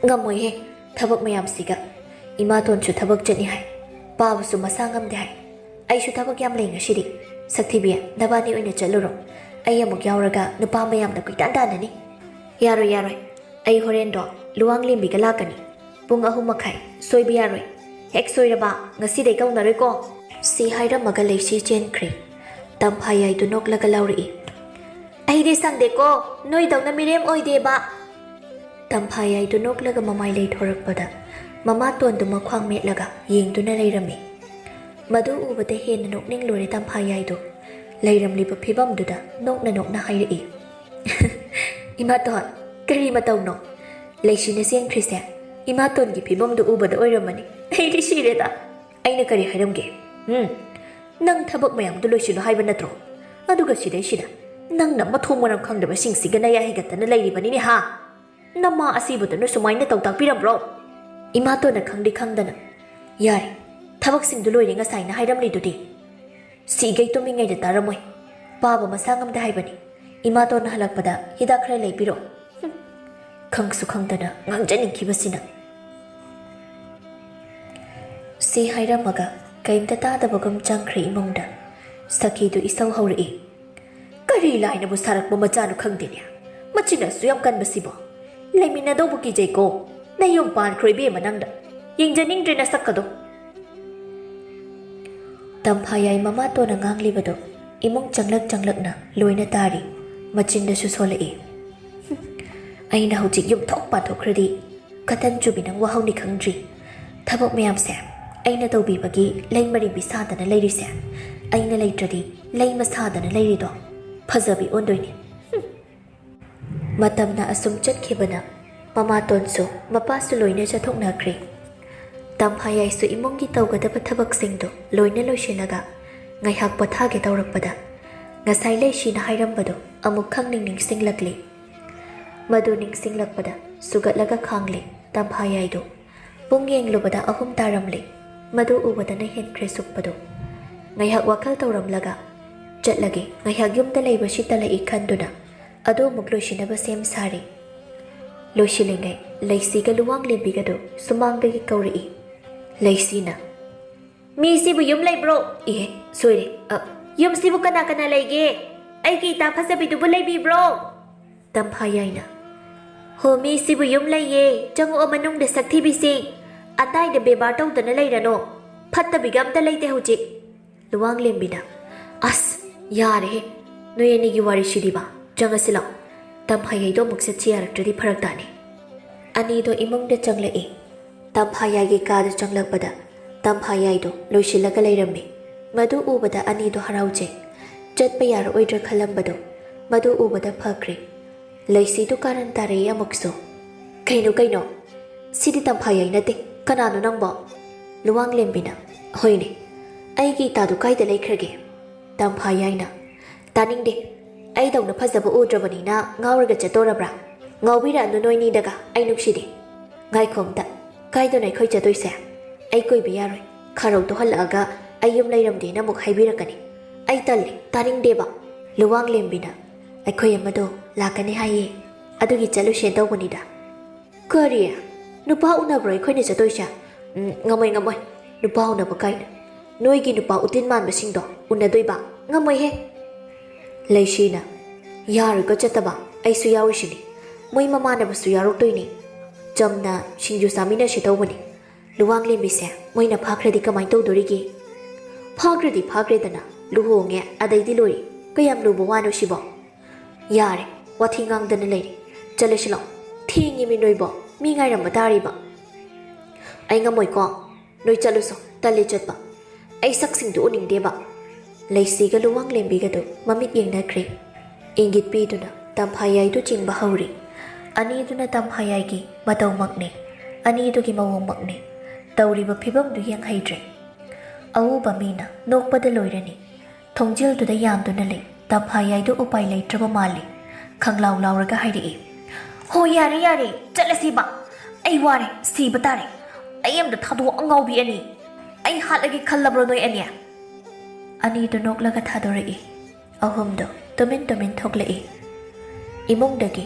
ꯉꯝꯃꯣꯏꯍꯦ, ꯊꯕꯛ ꯃꯌꯥꯝꯁꯤꯒ꯫ ꯏꯃꯥꯇꯣꯟꯁꯨ ꯊꯕꯛ ꯆꯠꯅꯤ ꯍꯥꯏ꯫ ꯄꯥꯕꯁꯨ ꯃꯁꯥ ꯉꯝꯗꯦ ꯍꯥꯏ꯫ ꯑꯩꯁꯨ ꯊꯕꯛ ꯌꯥꯝ ꯂꯩ ꯉꯁꯤꯗꯤ꯫ ꯁꯛꯊꯤꯕꯤ, ꯅꯕꯥꯅꯤ ꯑꯣꯏꯅ ꯆꯠꯂꯨꯔꯣ꯫ ꯑꯩ ꯑꯃꯨꯛ ꯌꯥꯎꯔꯒ ꯅꯨꯄꯥ ꯃꯌꯥꯝꯗ ꯀꯣꯏꯇꯥꯟ ꯇꯥꯟꯅꯅꯤ꯫ ꯌꯥꯔꯣꯏ, ꯌꯥꯔꯣꯏ꯫ ꯑꯩ ꯍꯣꯔꯦꯟꯗꯣ ꯂꯨꯋꯥꯡꯂꯦꯝꯕꯤꯒ ꯂꯥꯛꯀꯅꯤ꯫ ꯄꯨꯡ ꯑꯍꯨꯝ ꯃꯈꯥꯏ, ꯁꯣꯏꯕ ꯌꯥꯔꯣꯏ꯫ ꯍꯦꯛ ꯁꯣꯏꯔꯕ, ꯉꯁꯤꯗꯩ ꯀꯧꯅꯔꯣꯏꯀꯣ꯫ ꯁꯤ ꯍꯥꯏꯔꯝꯃꯒ ꯂꯩꯁꯤ ꯆꯦꯟꯈ꯭ꯔꯦ꯫ ꯇꯝꯐꯥꯌꯥꯏꯗꯨ ꯅꯣꯛꯂꯒ ꯂꯥꯎꯔꯛꯏ, "ꯑꯩꯗꯤ ꯁꯪꯗꯦꯀꯣ, ꯅꯣꯏꯗꯧꯅ ꯃꯤꯔꯦꯝ ꯑꯣꯏꯗꯦꯕ"꯫ ꯇꯝꯐꯥꯌꯥꯏꯗꯨ ꯅꯣꯛꯂꯒ ꯃꯃꯥꯏ ꯂꯩꯊꯣꯔꯛꯄꯗ ꯃꯃꯥꯇꯣꯟꯗꯨ ꯃꯈ꯭ꯋꯥꯡ ꯃꯦꯠꯂꯒ ꯌꯦꯡꯗꯨꯅ ꯂꯩꯔꯝꯃꯤ꯫ ꯃꯗꯨ ꯎꯕꯗ ꯍꯦꯟꯅ ꯅꯣꯛꯅꯤꯡꯂꯨꯔꯦ ꯇꯝꯐꯥꯌꯥꯏꯗꯨ꯫ ꯂꯩꯔꯝꯂꯤꯕ ꯐꯤꯕꯝꯗꯨꯗ ꯅꯣꯛꯅ ꯅꯣꯛꯅ ꯍꯥꯏꯔꯛꯏ, "ꯏꯃꯥꯇꯣꯟ, ꯀꯔꯤ ꯃꯇꯧꯅꯣ? ꯂꯩꯁꯤꯅ ꯆꯦꯟꯈ꯭ꯔꯤꯁꯦ ꯏꯃꯥꯇꯣꯟꯒꯤ ꯐꯤꯕꯝꯗꯨ ꯎꯕꯗ ꯑꯣꯏꯔꯝꯃꯅꯤ꯫ ꯑꯩꯗꯤ ꯁꯤꯔꯦꯗ꯫ ꯑꯩꯅ ꯀꯔꯤ ꯍꯥꯏꯔꯝꯒꯦ? ꯎꯝ? ꯅꯪ ꯊꯕꯛ ꯃꯌꯥꯝꯗꯨ ꯂꯣꯏꯁꯤꯜꯂꯨ ꯍꯥꯏꯕ ꯅꯠꯇ꯭ꯔꯣ? ꯑꯗꯨꯒ ꯁꯤꯗꯩꯁꯤꯗ ꯅꯪꯅ ꯃꯊꯣꯡ ꯃꯔꯝ ꯈꯪꯗꯕꯁꯤꯡꯁꯤꯒ ꯅꯌꯥ ꯍꯤꯒꯠꯇꯅ ꯂꯩꯔꯤꯕꯅꯤꯅꯦ ꯍꯥ? ꯅꯃꯥ ꯑꯁꯤꯕꯗꯨꯅ ꯁꯨꯃꯥꯏꯅ ꯇꯧ ꯇꯥꯛꯄꯤꯔꯝꯕ꯭ꯔꯣ?" ꯏꯃꯥꯇꯣꯟꯅ ꯈꯪꯗꯤ ꯈꯪꯗꯅ, "ꯌꯥꯔꯦ, ꯊꯕꯛꯁꯤꯡꯗꯨ ꯂꯣꯏꯔꯦ ꯉꯁꯥꯏꯅ ꯍꯥꯏꯔꯝꯂꯤꯗꯨꯗꯤ꯫ ꯁꯤꯒꯩ ꯇꯨꯝꯃꯤꯉꯩꯗ ꯇꯥꯔꯝꯃꯣꯏ꯫ ꯄꯥꯕ ꯃꯁꯥ ꯉꯝꯗꯦ ꯍꯥꯏꯕꯅꯤ꯫ ꯏꯃꯥꯇꯣꯟꯅ ꯍꯜꯂꯛꯄꯗ ꯍꯤꯗꯥꯛ ꯈꯔ ꯂꯩꯕꯤꯔꯣ꯫" ꯍꯨꯝ, ꯈꯪꯁꯨ ꯈꯪꯗꯅ ꯉꯥꯡꯖꯅꯤꯡꯈꯤꯕꯁꯤꯅ꯫ ꯁꯤ ꯍꯥꯏꯔꯝꯃꯒ ꯀꯩꯝꯇ ꯇꯥꯗꯕꯒꯨꯝ ꯆꯪꯈ꯭ꯔꯦ ꯏꯃꯨꯡꯗ꯫ ꯁꯈꯤꯗꯨ ꯏꯁꯧ ꯍꯧꯔꯛꯏ, "ꯀꯔꯤ ꯂꯥꯏꯅꯕꯨ ꯁꯥꯔꯛꯄ ꯃꯆꯥꯅꯣ ꯈꯪꯗꯦꯅꯦ꯫ ꯃꯆꯤꯟ ꯑꯁꯨ ꯌꯥꯝ ꯀꯟꯕꯁꯤꯕꯣ꯫ ꯂꯩꯃꯤꯟꯅꯗꯧꯕ ꯀꯤꯖꯩꯀꯣ꯫ ꯅꯌꯨꯝ ꯄꯥꯟꯈ꯭ꯔꯣ ꯏꯕꯦꯝꯃ ꯅꯪꯗ꯫ ꯌꯦꯡꯖꯅꯤꯡꯗ꯭ꯔꯦ ꯅꯁꯛꯀꯗꯣ꯫" ꯇꯝꯐꯥꯌꯥꯏ ꯃꯃꯥꯇꯣꯟꯅ ꯉꯥꯡꯂꯤꯕꯗꯣ ꯏꯃꯨꯡ ꯆꯪꯂꯛ ꯆꯪꯂꯛꯅ ꯂꯣꯏꯅ ꯇꯥꯔꯤ꯫ ꯃꯆꯤꯟꯗꯁꯨ ꯁꯣꯜꯂꯛꯏ, "ꯍꯨꯝ, ꯑꯩꯅ ꯍꯧꯖꯤꯛ ꯌꯨꯝꯊꯣꯛ ꯄꯥꯟꯊꯣꯛꯈ꯭ꯔꯗꯤ ꯀꯇꯟ ꯆꯨꯕꯤ ꯅꯪ ꯋꯥꯍꯧꯅꯤ ꯈꯪꯗ꯭ꯔꯤ꯫ ꯊꯕꯛ ꯃꯌꯥꯝꯁꯦ ꯑꯩꯅ ꯇꯧꯕꯤꯕꯒꯤ ꯂꯩ ꯃꯔꯤꯝꯕꯤ ꯁꯥꯗꯅ ꯂꯩꯔꯤꯁꯦ꯫ ꯑꯩꯅ ꯂꯩꯇ꯭ꯔꯗꯤ ꯂꯩ ꯃꯁꯥꯗꯅ ꯂꯩꯔꯤꯗꯣ ꯐꯖꯕꯤ ꯑꯣꯟꯗꯣꯏꯅꯤ꯫" ꯍꯨꯝ꯫ ꯃꯇꯝꯅ ꯑꯁꯨꯝ ꯆꯠꯈꯤꯕꯅ ꯃꯃꯥꯇꯣꯟꯁꯨ ꯃꯄꯥꯁꯨ ꯂꯣꯏꯅ ꯆꯠꯊꯣꯛꯅꯈ꯭ꯔꯦ꯫ ꯇꯝꯐꯥꯌꯥꯏꯁꯨ ꯏꯃꯨꯡꯒꯤ ꯇꯧꯒꯗꯕ ꯊꯕꯛꯁꯤꯡꯗꯨ ꯂꯣꯏꯅ ꯂꯣꯏꯁꯤꯜꯂꯒ ꯉꯥꯏꯍꯥꯛ ꯄꯣꯊꯥꯒꯦ ꯇꯧꯔꯛꯄꯗ ꯉꯁꯥꯏ ꯂꯩꯁꯤꯅ ꯍꯥꯏꯔꯝꯕꯗꯨ ꯑꯃꯨꯛ ꯈꯪꯅꯤꯡ ꯅꯤꯡꯁꯤꯡꯂꯛꯂꯤ꯫ ꯃꯗꯨ ꯅꯤꯡꯁꯤꯡꯂꯛꯄꯗ ꯁꯨꯒꯠꯂꯒ ꯈꯥꯡꯂꯦ ꯇꯝꯐꯥꯌꯥꯏꯗꯨ꯫ ꯄꯨꯡ ꯌꯦꯡꯂꯨꯕꯗ ꯑꯍꯨꯝ ꯇꯥꯔꯝꯂꯦ꯫ ꯃꯗꯨ ꯎꯕꯗꯅ ꯍꯦꯟꯈ꯭ꯔꯦ ꯁꯨꯛꯄꯗꯨ꯫ ꯉꯥꯏꯍꯥꯛ ꯋꯥꯈꯜ ꯇꯧꯔꯝꯂꯒ, "ꯆꯠꯂꯒꯦ, ꯉꯥꯏꯍꯥꯛ ꯌꯨꯝꯗ ꯂꯩꯕꯁꯤ ꯇꯜꯂꯛꯏ" ꯈꯟꯗꯨꯅ ꯑꯗꯨ ꯑꯃꯨꯛ ꯂꯣꯏꯁꯤꯟꯅꯕ ꯁꯦꯝ ꯁꯥꯔꯤ꯫ ꯂꯣꯏꯁꯤꯜꯂꯤꯉꯩ ꯂꯩꯁꯤꯒ ꯂꯨꯋꯥꯡ ꯂꯦꯝꯕꯤꯒꯗꯨ ꯁꯨꯃꯥꯡꯗꯒꯤ ꯀꯧꯔꯛꯏ꯫ ꯂꯩꯁꯤꯅ, "ꯃꯤꯁꯤꯕꯨ ꯌꯨꯝ ꯂꯩꯕ꯭ꯔꯣ? ꯏꯍꯦ, ꯁꯣꯏꯔꯦ꯫ ꯑ, ꯌꯨꯝꯁꯤꯕꯨ ꯀꯅꯥ ꯀꯅꯥ ꯂꯩꯒꯦ? ꯑꯩꯒꯤ ꯏꯇꯥ ꯐꯖꯕꯤꯗꯨꯕꯨ ꯂꯩꯕꯤꯕ꯭ꯔꯣ?" ꯇꯝꯐꯥꯌꯥꯏꯅ, "ꯍꯣ, ꯃꯤꯁꯤꯕꯨ ꯌꯨꯝ ꯂꯩꯌꯦ꯫ ꯆꯪꯉꯛꯑꯣ ꯃꯅꯨꯡꯗ ꯁꯛꯊꯤꯕꯤꯁꯤ꯫ ꯑꯗꯥꯏꯗ ꯕꯦꯕꯥꯔ ꯇꯧꯗꯅ ꯂꯩꯔꯅꯣ꯫ ꯐꯠꯇꯕꯤꯒ ꯑꯝꯇ ꯂꯩꯇꯦ ꯍꯧꯖꯤꯛ꯫ ꯂꯨꯋꯥꯡꯂꯦꯝꯕꯤꯅ, "ꯑꯁ, ꯌꯥꯔꯦꯍꯦ, ꯅꯣꯏ ꯑꯅꯤꯒꯤ ꯋꯥꯔꯤꯁꯤꯗꯤꯕ, ꯆꯪꯉꯁꯤ ꯂꯥꯛꯑꯣ꯫ ꯇꯝꯐꯥꯌꯥꯏꯗꯣ ꯑꯃꯨꯛ ꯆꯠꯁꯤ ꯌꯥꯔꯛꯇ꯭ꯔꯗꯤ ꯐꯔꯛ ꯇꯥꯅꯤ꯫" ꯑꯅꯤꯗꯣ ꯏꯃꯨꯡꯗ ꯆꯪꯂꯛꯏ꯫ ꯇꯝꯐꯥꯌꯥꯏꯒꯤ ꯀꯥꯗ ꯆꯪꯂꯛꯄꯗ ꯇꯝꯐꯥꯌꯥꯏꯗꯣ ꯂꯣꯏꯁꯤꯜꯂꯒ ꯂꯩꯔꯝꯃꯤ꯫ ꯃꯗꯨ ꯎꯕꯗ ꯑꯅꯤꯗꯣ ꯍꯔꯥꯎꯖꯩ꯫ ꯆꯠꯄ ꯌꯥꯔꯛꯑꯣꯏꯗ꯭ꯔꯥ ꯈꯜꯂꯝꯕꯗꯣ ꯃꯗꯨ ꯎꯕꯗ ꯐꯈ꯭ꯔꯦ꯫ ꯂꯩꯁꯤꯗꯨ ꯀꯥꯔꯟ ꯇꯥꯔꯛꯏ ꯑꯃꯨꯛꯁꯨ꯫ "ꯀꯩꯅꯣ, ꯀꯩꯅꯣ? ꯁꯤꯗꯤ ꯇꯝꯐꯥꯌꯥꯏ ꯅꯠꯇꯦ꯫ ꯀꯅꯥꯅꯣ ꯅꯪꯕꯣ?" ꯂꯨꯋꯥꯡꯂꯦꯝꯕꯤꯅ, "ꯍꯣꯏꯅꯦ, ꯑꯩꯒꯤ ꯏꯇꯥꯗꯨ ꯀꯥꯏꯗ ꯂꯩꯈ꯭ꯔꯒꯦ?" ꯇꯝꯐꯥꯌꯥꯏꯅ, "ꯇꯥꯅꯤꯡꯗꯦ꯫ ꯑꯩꯗꯧꯅ ꯐꯖꯕ ꯎꯗ꯭ꯔꯕꯅꯤꯅ ꯉꯥꯎꯔꯒ ꯆꯠꯇꯣꯔꯕ꯭ꯔꯥ? ꯉꯥꯎꯕꯤꯔꯛꯑꯅꯨ ꯅꯣꯏꯅꯤꯗꯒ, ꯑꯩ ꯅꯨꯡꯁꯤꯗꯦ꯫ ꯉꯥꯏꯈꯣ ꯑꯝꯇ, ꯀꯥꯏꯗꯅꯣ ꯑꯩꯈꯣꯏ ꯆꯠꯇꯣꯏꯁꯦ? ꯑꯩ ꯀꯣꯏꯕ ꯌꯥꯔꯣꯏ꯫ ꯈꯥꯔꯧꯗꯣ ꯍꯜꯂꯛꯑꯒ ꯑꯩ ꯌꯨꯝ ꯂꯩꯔꯝꯗꯦꯅ ꯑꯃꯨꯛ ꯍꯥꯏꯕꯤꯔꯛꯀꯅꯤ꯫ ꯑꯩ ꯇꯜꯂꯦ, ꯇꯥꯅꯤꯡꯗꯦꯕ꯫" ꯂꯨꯋꯥꯡꯂꯦꯝꯕꯤꯅ, "ꯑꯩꯈꯣꯏ ꯑꯃꯗꯣ ꯂꯥꯛꯀꯅꯤ ꯍꯥꯏꯌꯦ, ꯑꯗꯨꯒꯤ ꯆꯠꯂꯨꯁꯦ ꯇꯧꯕꯅꯤꯗ꯫" "ꯀꯔꯤ? ꯅꯨꯄꯥ ꯎꯅꯕ꯭ꯔꯣ ꯑꯩꯈꯣꯏꯅ ꯆꯠꯇꯣꯏꯁꯦ? ꯎꯝ, ꯉꯝꯃꯣꯏ, ꯉꯝꯃꯣꯏ꯫ ꯅꯨꯄꯥ ꯎꯅꯕ ꯀꯥꯏꯅ꯫ ꯅꯣꯏꯒꯤ ꯅꯨꯄꯥ ꯎꯇꯤꯟ ꯃꯥꯟꯕꯁꯤꯡꯗꯣ ꯎꯅꯗꯣꯏꯕ? ꯉꯝꯃꯣꯏꯍꯦ꯫" ꯂꯩꯁꯤꯅ, "ꯌꯥꯔꯣꯏꯀꯣ ꯆꯠꯇꯕ, ꯑꯩꯁꯨ ꯌꯥꯎꯔꯤꯁꯤꯅꯤ꯫ ꯃꯣꯏ ꯃꯃꯥꯟꯅꯕꯁꯨ ꯌꯥꯎꯔꯛꯇꯣꯏꯅꯤ꯫ ꯆꯝꯅ ꯁꯤꯡꯖꯨ ꯆꯥꯃꯤꯟꯅꯁꯦ ꯇꯧꯕꯅꯤ꯫ ꯂꯨꯋꯥꯡꯂꯦꯝꯕꯤꯁꯦ ꯃꯣꯏꯅ ꯐꯥꯈ꯭ꯔꯗꯤ ꯀꯃꯥꯏꯅ ꯇꯧꯗꯣꯔꯤꯒꯦ?" "ꯐꯥꯈ꯭ꯔꯗꯤ ꯐꯥꯈ꯭ꯔꯦꯗꯅ, ꯂꯨꯍꯣꯡꯉꯦ, ꯑꯗꯩꯗꯤ ꯂꯣꯏꯔꯦ꯫ ꯀꯌꯥꯝ ꯂꯨꯕ ꯋꯥꯅꯣ ꯁꯤꯕꯣ?" "ꯌꯥꯔꯦ, ꯋꯥꯊꯤ ꯉꯥꯡꯗꯅ ꯂꯩꯔꯦ꯫ ꯆꯠꯂꯁꯤ ꯂꯥꯛꯑꯣ꯫ ꯊꯦꯡꯉꯤꯃꯤ ꯅꯣꯏꯕꯣ, ꯃꯤ ꯉꯥꯏꯔꯝꯕ ꯇꯥꯔꯤꯕ꯫" "ꯑꯩ ꯉꯝꯃꯣꯏꯀꯣ, ꯅꯣꯏ ꯆꯠꯂꯨꯁꯣ, ꯇꯜꯂꯦ ꯆꯠꯄ꯫ ꯑꯩ ꯁꯛꯁꯤꯡꯗꯨ ꯎꯅꯤꯡꯗꯦꯕ꯫" ꯂꯩꯁꯤꯒ ꯂꯨꯋꯥꯡꯂꯦꯝꯕꯤꯒꯗꯨ ꯃꯃꯤꯠ ꯌꯦꯡꯅꯈ꯭ꯔꯦ꯫ ꯏꯪꯒꯤꯠ ꯄꯤꯗꯨꯅ ꯇꯝꯐꯥꯌꯥꯏꯗꯨ ꯆꯤꯡꯕ ꯍꯧꯔꯤ꯫ ꯑꯅꯤꯗꯨꯅ ꯇꯝꯐꯥꯌꯥꯏꯒꯤ ꯃꯇꯧꯃꯛꯅꯤ꯫ ꯑꯅꯤꯗꯨꯒꯤ ꯃꯑꯣꯡꯃꯛꯅꯤ꯫ ꯇꯧꯔꯤꯕ ꯐꯤꯕꯝꯗꯨ ꯌꯦꯡꯍꯩꯗ꯭ꯔꯦ꯫ ꯑꯎꯕ ꯃꯤꯅ ꯅꯣꯛꯄꯗ ꯂꯣꯏꯔꯅꯤ꯫ ꯊꯣꯡꯖꯤꯜꯗꯨꯗ ꯌꯥꯟꯗꯨꯅ ꯂꯩ꯫ ꯇꯝꯐꯥꯌꯥꯏꯗꯨ ꯎꯄꯥꯏ ꯂꯩꯇ꯭ꯔꯕ ꯃꯥꯜꯂꯤ꯫ ꯈꯪꯂꯥꯎ ꯂꯥꯎꯔꯒ ꯍꯥꯏꯔꯛꯏ, "ꯍꯣ, ꯌꯥꯔꯦ, ꯌꯥꯔꯦ, ꯆꯠꯂꯁꯤꯕ꯫ ꯑꯩ ꯋꯥꯔꯦ, ꯁꯤꯕ ꯇꯥꯔꯦ꯫ ꯑꯩ ꯑꯝꯇ ꯊꯥꯗꯣꯛꯑꯣ, ꯑꯉꯥꯎꯕꯤ ꯑꯅꯤ꯫ ꯑꯩ ꯍꯥꯠꯂꯒꯦ ꯈꯜꯂꯕ꯭ꯔꯣ ꯅꯣꯏ ꯑꯅꯤ?" ꯑꯅꯤꯗꯨ ꯅꯣꯛꯂꯒ ꯊꯥꯗꯣꯔꯛꯏ꯫ ꯑꯍꯨꯝꯗꯨ ꯇꯨꯃꯤꯟ ꯇꯨꯃꯤꯟ ꯊꯣꯛꯂꯛꯏ꯫ ꯏꯃꯨꯡꯗꯒꯤ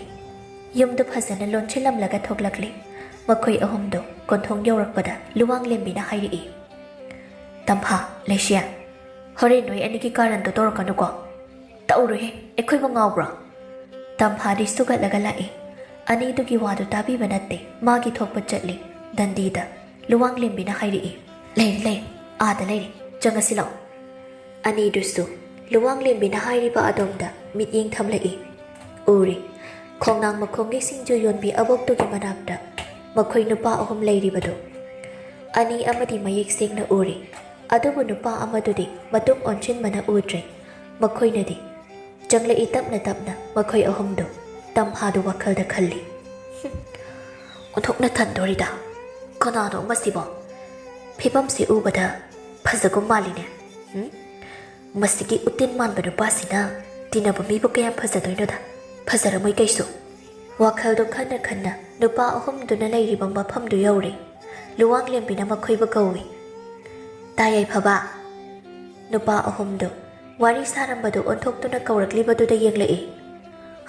ꯌꯨꯝꯗꯨ ꯐꯖꯅ ꯂꯣꯟꯁꯤꯜꯂꯝꯂꯒ ꯊꯣꯛꯂꯛꯂꯤ꯫ ꯃꯈꯣꯏ ꯑꯍꯨꯝꯗꯨ ꯀꯣꯟꯊꯣꯡ ꯌꯧꯔꯛꯄꯗ ꯂꯨꯋꯥꯡꯂꯦꯝꯕꯤꯅ ꯍꯥꯏꯔꯛꯏ, "ꯇꯝꯐꯥ, ꯂꯩꯁꯤꯌꯥ, ꯍꯣꯔꯦꯟ ꯅꯣꯏ ꯑꯅꯤꯒꯤ ꯀꯥꯔꯟꯗꯣ ꯇꯧꯔꯛꯀꯅꯨꯀꯣ꯫" "ꯇꯧꯔꯣꯏꯍꯦ, ꯑꯩꯈꯣꯏꯕꯨ ꯉꯥꯎꯕ꯭ꯔꯣ?" ꯇꯝꯐꯥꯗꯤ ꯁꯨꯒꯠꯂꯒ ꯂꯥꯛꯏ꯫ ꯑꯅꯤꯗꯨꯒꯤ ꯋꯥꯗꯨ ꯇꯥꯕꯤꯕ ꯅꯠꯇꯦ, ꯃꯥꯒꯤ ꯊꯣꯛꯄ ꯆꯠꯂꯤ꯫ ꯗꯟꯗꯤꯗ ꯂꯨꯋꯥꯡꯂꯦꯝꯕꯤꯅ ꯍꯥꯏꯔꯛꯏ, "ꯂꯩꯔꯦ, ꯂꯩꯔꯦ, ꯑꯥꯗ ꯂꯩꯔꯦ, ꯆꯪꯉꯁꯤ ꯂꯥꯛꯑꯣ꯫" ꯑꯅꯤꯗꯨꯁꯨ ꯂꯨꯋꯥꯡꯂꯦꯝꯕꯤꯅ ꯍꯥꯏꯔꯤꯕ ꯑꯗꯣꯝꯗ ꯃꯤꯠꯌꯦꯡ ꯊꯝꯂꯛꯏ꯫ ꯎꯔꯤ, ꯈꯣꯡꯅꯥꯡ ꯃꯈꯣꯡꯒꯤ ꯁꯤꯡꯖꯨ ꯌꯣꯟꯕꯤ ꯑꯕꯣꯛꯇꯨꯒꯤ ꯃꯅꯥꯛꯇ ꯃꯈꯣꯏ ꯅꯨꯄꯥ ꯑꯍꯨꯝ ꯂꯩꯔꯤꯕꯗꯨ꯫ ꯑꯅꯤ ꯑꯃꯗꯤ ꯃꯌꯦꯛ ꯁꯦꯡꯅ ꯎꯔꯤ, ꯑꯗꯨꯕꯨ ꯅꯨꯄꯥ ꯑꯃꯗꯨꯗꯤ ꯃꯇꯨꯡ ꯑꯣꯟꯁꯤꯟꯕꯅ ꯎꯗ꯭ꯔꯦ꯫ ꯃꯈꯣꯏꯅꯗꯤ ꯆꯪꯂꯛꯏ ꯇꯞꯅ ꯇꯞꯅ ꯃꯈꯣꯏ ꯑꯍꯨꯝꯗꯨ꯫ ꯇꯝꯐꯥꯗꯨ ꯋꯥꯈꯜꯗ ꯈꯜꯂꯤ꯫ "ꯍꯨꯝ, ꯑꯣꯟꯊꯣꯛꯅ ꯊꯟꯗꯣꯔꯤꯗ꯫ ꯀꯅꯥꯅꯣ ꯃꯁꯤꯕꯣ? ꯐꯤꯕꯝꯁꯤ ꯎꯕꯗ ꯐꯖꯒꯨꯝ ꯃꯥꯜꯂꯤꯅꯦ꯫ ꯍꯨꯝ? ꯃꯁꯤꯒꯤ ꯎꯇꯤꯟ ꯃꯥꯟꯕ ꯅꯨꯄꯥꯁꯤꯅ ꯇꯤꯟꯅꯕ ꯃꯤꯕꯨ ꯀꯌꯥꯝ ꯐꯖꯗꯣꯏꯅꯣꯗ? ꯐꯖꯔꯝꯃꯣꯏ ꯀꯩꯁꯨ꯫" ꯋꯥꯈꯜꯗꯨ ꯈꯟꯅ ꯈꯟꯅ ꯅꯨꯄꯥ ꯑꯍꯨꯝꯗꯨꯅ ꯂꯩꯔꯤꯕ ꯃꯐꯝꯗꯨ ꯌꯧꯔꯦ꯫ ꯂꯨꯋꯥꯡꯂꯦꯝꯕꯤꯅ ꯃꯈꯣꯏꯕꯨ ꯀꯧꯏ꯫ "ꯇꯥ ꯌꯥꯏꯐꯕ!" ꯅꯨꯄꯥ ꯑꯍꯨꯝꯗꯨ ꯋꯥꯔꯤ ꯁꯥꯔꯝꯕꯗꯨ ꯑꯣꯟꯊꯣꯛꯇꯨꯅ ꯀꯧꯔꯛꯂꯤꯕꯗꯨꯗ ꯌꯦꯡꯂꯛꯏ꯫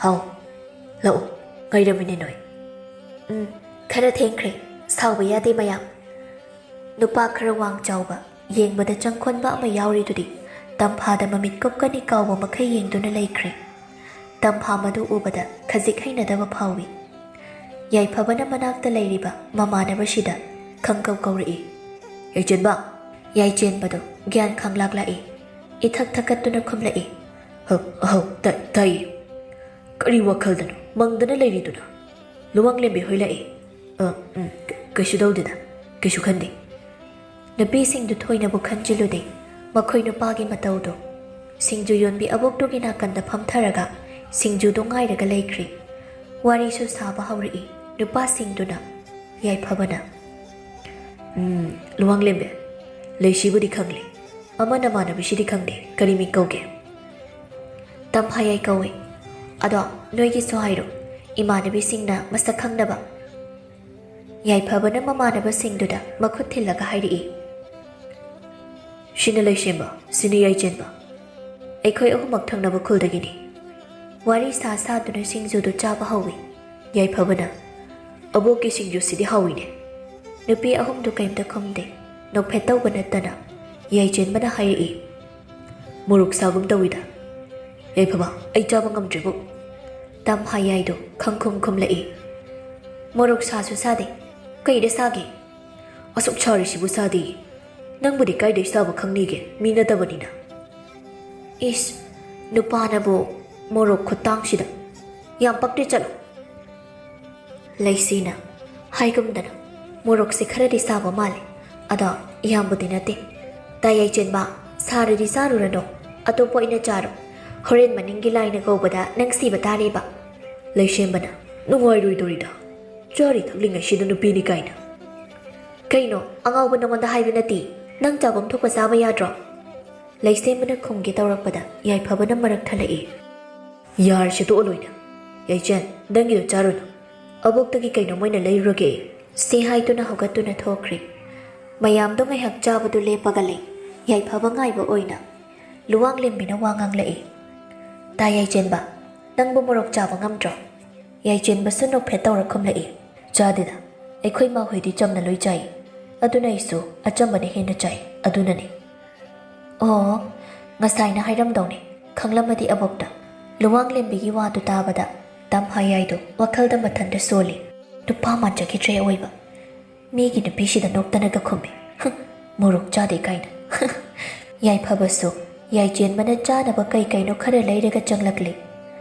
"ꯍꯥꯎ, ꯂꯥꯛꯎ, ꯉꯥꯏꯔꯝꯃꯤꯅꯦ ꯅꯣꯏ꯫" "ꯎꯝ, ꯈꯔ ꯊꯦꯡꯈ꯭ꯔꯦ, ꯁꯥꯎꯕ ꯌꯥꯗꯦ ꯃꯌꯥꯝ꯫" ꯅꯨꯄꯥ ꯈꯔ ꯋꯥꯡ ꯆꯥꯎꯕ, ꯌꯦꯡꯕꯗ ꯆꯪꯈꯣꯟꯕ ꯑꯃ ꯌꯥꯎꯔꯤꯗꯨꯗꯤ ꯇꯝꯐꯥꯗ ꯃꯃꯤꯠ ꯀꯨꯞꯀꯅꯤ ꯀꯥꯎꯕ ꯃꯈꯩ ꯌꯦꯡꯗꯨꯅ ꯂꯩꯈ꯭ꯔꯦ꯫ ꯇꯝꯐꯥ ꯃꯗꯨ ꯎꯕꯗ ꯈꯖꯤꯛ ꯍꯩꯅꯗꯕ ꯐꯥꯎꯏ꯫ ꯌꯥꯏꯐꯕꯅ ꯃꯅꯥꯛꯇ ꯂꯩꯔꯤꯕ ꯃꯃꯥꯟꯅꯕꯁꯤꯗ ꯈꯪꯀꯧ ꯀꯧꯔꯛꯏ꯫ "ꯌꯥꯏꯆꯦꯟꯕ!" ꯌꯥꯏꯆꯦꯟꯕꯗꯨ ꯒ꯭ꯌꯥꯟ ꯈꯪꯂꯥꯛ ꯂꯥꯛꯏ꯫ ꯏꯊꯛ ꯊꯛꯀꯠꯇꯨꯅ ꯈꯨꯝꯂꯛꯏ꯫ "ꯍꯧ, ꯍꯧ, ꯇ-, ꯇꯥꯏ꯫ ꯀꯔꯤ ꯋꯥꯈꯜꯗꯅꯣ ꯃꯪꯗꯅ ꯂꯩꯔꯤꯗꯨꯅ?" "ꯂꯨꯋꯥꯡꯂꯦꯝꯕꯤ ꯍꯣꯏ ꯂꯥꯛꯏ꯫" "ꯑ, ꯎꯝ, ꯀ-, ꯀꯩꯁꯨ ꯇꯧꯗꯦꯗ, ꯀꯩꯁꯨ ꯈꯟꯗꯦ꯫" ꯅꯨꯄꯤꯁꯤꯡꯗꯨ ꯊꯣꯏꯅꯕꯨ ꯈꯟꯖꯤꯜꯂꯨꯗꯦ꯫ ꯃꯈꯣꯏ ꯅꯨꯄꯥꯒꯤ ꯃꯇꯧꯗꯣ꯫ ꯁꯤꯡꯖꯨ ꯌꯣꯟꯕꯤ ꯑꯕꯣꯛꯇꯨꯒꯤ ꯅꯥꯀꯟꯗ ꯐꯝꯊꯔꯒ ꯁꯤꯡꯖꯨꯗꯨ ꯉꯥꯏꯔꯒ ꯂꯩꯈ꯭ꯔꯤ꯫ ꯋꯥꯔꯤꯁꯨ ꯁꯥꯕ ꯍꯧꯔꯛꯏ ꯅꯨꯄꯥꯁꯤꯡꯗꯨꯅ꯫ ꯌꯥꯏꯐꯕꯅ, "ꯎꯝ, ꯂꯨꯋꯥꯡꯂꯦꯝꯕꯤ, ꯂꯩꯁꯤꯕꯨꯗꯤ ꯈꯪꯂꯦ, ꯑꯃ ꯅꯃꯥꯟꯅꯕꯤꯁꯤꯗꯤ ꯈꯪꯗꯦ, ꯀꯔꯤ ꯃꯤꯡ ꯀꯧꯒꯦ?" "ꯇꯝꯐꯥꯌꯥꯏ ꯀꯧꯏ꯫ ꯑꯗꯣ ꯅꯣꯏꯒꯤꯁꯨ ꯍꯥꯏꯔꯣ, ꯏꯃꯥꯟꯅꯕꯤꯁꯤꯡꯅ ꯃꯁꯛ ꯈꯪꯅꯕ꯫" ꯌꯥꯏꯐꯕꯅ ꯃꯃꯥꯟꯅꯕꯁꯤꯡꯗꯨꯗ ꯃꯈꯨꯠ ꯊꯤꯜꯂꯒ ꯍꯥꯏꯔꯛꯏ꯫ "ꯁꯤꯅ ꯂꯩꯁꯦꯝꯕ, ꯁꯤꯅ ꯌꯥꯏꯆꯦꯟꯕ꯫ ꯑꯩꯈꯣꯏ ꯑꯍꯨꯝꯃꯛ ꯊꯪꯅꯕ ꯈꯨꯜꯗꯒꯤꯅꯤ꯫" ꯋꯥꯔꯤ ꯁꯥ ꯁꯥꯗꯨꯅ ꯁꯤꯡꯖꯨꯗꯨ ꯆꯥꯕ ꯍꯧꯏ꯫ ꯌꯥꯏꯐꯕꯅ, "ꯑꯕꯣꯛꯀꯤ ꯁꯤꯡꯖꯨꯁꯤꯗꯤ ꯍꯥꯎꯏꯅꯦ꯫" ꯅꯨꯄꯤ ꯑꯍꯨꯝꯗꯨ ꯀꯩꯝꯇ ꯈꯨꯝꯗꯦ꯫ ꯅꯣꯛꯐꯦꯠ ꯇꯧꯕ ꯅꯠꯇꯅ ꯌꯥꯏꯆꯦꯟꯕꯅ ꯍꯥꯏꯔꯛꯏ꯫ "ꯃꯣꯔꯣꯛ ꯁꯥꯒꯨꯝ ꯇꯧꯏꯗ꯫ ꯌꯥꯏꯐꯕ, ꯑꯩ ꯆꯥꯕ ꯉꯝꯗ꯭ꯔꯦꯕꯨ꯫" ꯇꯝꯐꯥꯌꯥꯏꯗꯣ ꯈꯪꯈꯨꯝ ꯈꯨꯝꯂꯛꯏ꯫ "ꯃꯣꯔꯣꯛ ꯁꯥꯁꯨ ꯁꯥꯗꯦ꯫ ꯀꯩꯗ ꯁꯥꯒꯦ?" "ꯑꯁꯨꯛ ꯁꯥꯔꯤꯁꯤꯕꯨ ꯁꯥꯗꯦ? ꯅꯪꯕꯨꯗꯤ ꯀꯥꯏꯗꯩ ꯁꯥꯕ ꯈꯪꯅꯤꯒꯦ, ꯃꯤ ꯅꯠꯇꯕꯅꯤꯅ?" ꯏꯁ, ꯅꯨꯄꯥꯅꯕꯨ ꯃꯣꯔꯣꯛ ꯈꯨꯇꯥꯡꯁꯤꯗ꯫ ꯌꯥꯝ ꯄꯛꯇꯦ, ꯆꯠꯂꯣ꯫ ꯂꯩꯁꯤꯅ ꯍꯥꯏꯒꯨꯝꯗꯅ ꯃꯣꯔꯣꯛꯁꯦ ꯈꯔꯗꯤ ꯁꯥꯕ ꯃꯥꯜꯂꯦ꯫ ꯑꯗꯣ ꯌꯥꯝꯕꯨꯗꯤ ꯅꯠꯇꯦ꯫ ꯇꯥ ꯌꯥꯏꯆꯦꯟꯕ, ꯁꯥꯔꯗꯤ ꯆꯥꯔꯨꯔꯅꯨ, ꯑꯇꯣꯞꯄ ꯑꯣꯏꯅ ꯆꯥꯔꯣ꯫ ꯍꯣꯔꯦꯟ ꯃꯅꯤꯡꯒꯤ ꯂꯥꯏꯅ ꯀꯧꯕꯗ ꯅꯪ ꯁꯤꯕ ꯇꯥꯔꯤꯕ꯫ ꯂꯩꯁꯦꯝꯕꯅ ꯅꯨꯡꯉꯥꯏꯔꯣꯏꯗꯣꯔꯤꯗ, ꯆꯥꯔꯤ ꯊꯛꯂꯤꯉꯩꯁꯤꯗ ꯅꯨꯄꯤꯅꯤ ꯀꯥꯏꯅ꯫ ꯀꯩꯅꯣ, ꯑꯉꯥꯎꯕ ꯅꯉꯣꯟꯗ ꯍꯥꯏꯕ ꯅꯠꯇꯦ, ꯅꯪ ꯆꯥꯐꯝ ꯊꯣꯛꯄ ꯆꯥꯕ ꯌꯥꯗ꯭ꯔꯣ? ꯂꯩꯁꯦꯝꯕꯅ ꯈꯨꯝꯒꯦ ꯇꯧꯔꯛꯄꯗ ꯌꯥꯏꯐꯕꯅ ꯃꯔꯛ ꯊꯠꯂꯛꯏ꯫ ꯌꯥꯔꯦꯁꯦ, ꯇꯣꯛꯑꯣ ꯂꯣꯏꯅ꯫ ꯌꯥꯏꯆꯦꯟ, ꯅꯪꯒꯤꯗꯣ ꯆꯥꯔꯨꯅꯨ꯫ ꯑꯕꯣꯛꯇꯒꯤ ꯀꯩꯅꯣꯝ ꯑꯣꯏꯅ ꯂꯩꯔꯨꯔꯒꯦ ꯑꯩ꯫ ꯁꯤ ꯍꯥꯏꯗꯨꯅ ꯍꯧꯒꯠꯇꯨꯅ ꯊꯣꯛꯈ꯭ꯔꯦ꯫ ꯃꯌꯥꯝꯗꯣ ꯉꯥꯏꯍꯥꯛ ꯆꯥꯕꯗꯨ ꯂꯦꯞꯄꯒ ꯂꯩ꯫ ꯌꯥꯏꯐꯕ ꯉꯥꯏꯕ ꯑꯣꯏꯅ ꯂꯨꯋꯥꯡꯂꯦꯝꯕꯤꯅ ꯋꯥ ꯉꯥꯡꯂꯛꯏ꯫ ꯇꯥ ꯌꯥꯏꯆꯦꯟꯕ, ꯅꯪꯕꯨ ꯃꯣꯔꯣꯛ ꯆꯥꯕ ꯉꯝꯗ꯭ꯔꯣ? ꯌꯥꯏꯆꯦꯟꯕꯁꯨ ꯅꯣꯛꯐꯦꯠ ꯇꯧꯔ ꯈꯨꯝꯂꯛꯏ꯫ ꯆꯥꯗꯦꯗ, ꯑꯩꯈꯣꯏ ꯃꯥꯍꯣꯏꯗꯤ ꯆꯝꯅ ꯂꯣꯏ ꯆꯥꯏ꯫ ꯑꯗꯨꯅ ꯑꯩꯁꯨ ꯑꯆꯝꯕꯅ ꯍꯦꯟꯅ ꯆꯥꯏ, ꯑꯗꯨꯅꯅꯤ꯫ ꯑꯣ, ꯉꯁꯥꯏꯅ ꯍꯥꯏꯔꯝꯗꯧꯅꯦ, ꯈꯪꯂꯝꯃꯗꯤ ꯑꯕꯣꯛꯇ꯫ ꯂꯨꯋꯥꯡꯂꯦꯝꯕꯤꯒꯤ ꯋꯥꯗꯨ ꯇꯥꯕꯗ ꯇꯝꯐꯥꯌꯥꯏꯗꯨ ꯋꯥꯈꯜꯗ ꯃꯊꯟꯇ ꯁꯣꯜꯂꯤ꯫ ꯅꯨꯄꯥ ꯃꯥꯟꯖꯈꯤꯗ꯭ꯔꯦ ꯑꯑꯣꯏꯕ꯫ ꯃꯤꯒꯤ ꯅꯨꯄꯤꯁꯤꯗ ꯅꯣꯛꯇꯅꯒ ꯈꯨꯝꯃꯤ꯫ ꯍꯨꯝ, ꯃꯣꯔꯣꯛ ꯆꯥꯗꯦ ꯀꯥꯏꯅ꯫ ꯌꯥꯏꯐꯕꯁꯨ ꯌꯥꯏꯆꯦꯟꯕꯅ ꯆꯥꯅꯕ ꯀꯩ ꯀꯩꯅꯣ ꯈꯔ ꯂꯩꯔꯒ ꯆꯪꯂꯛꯂꯤ꯫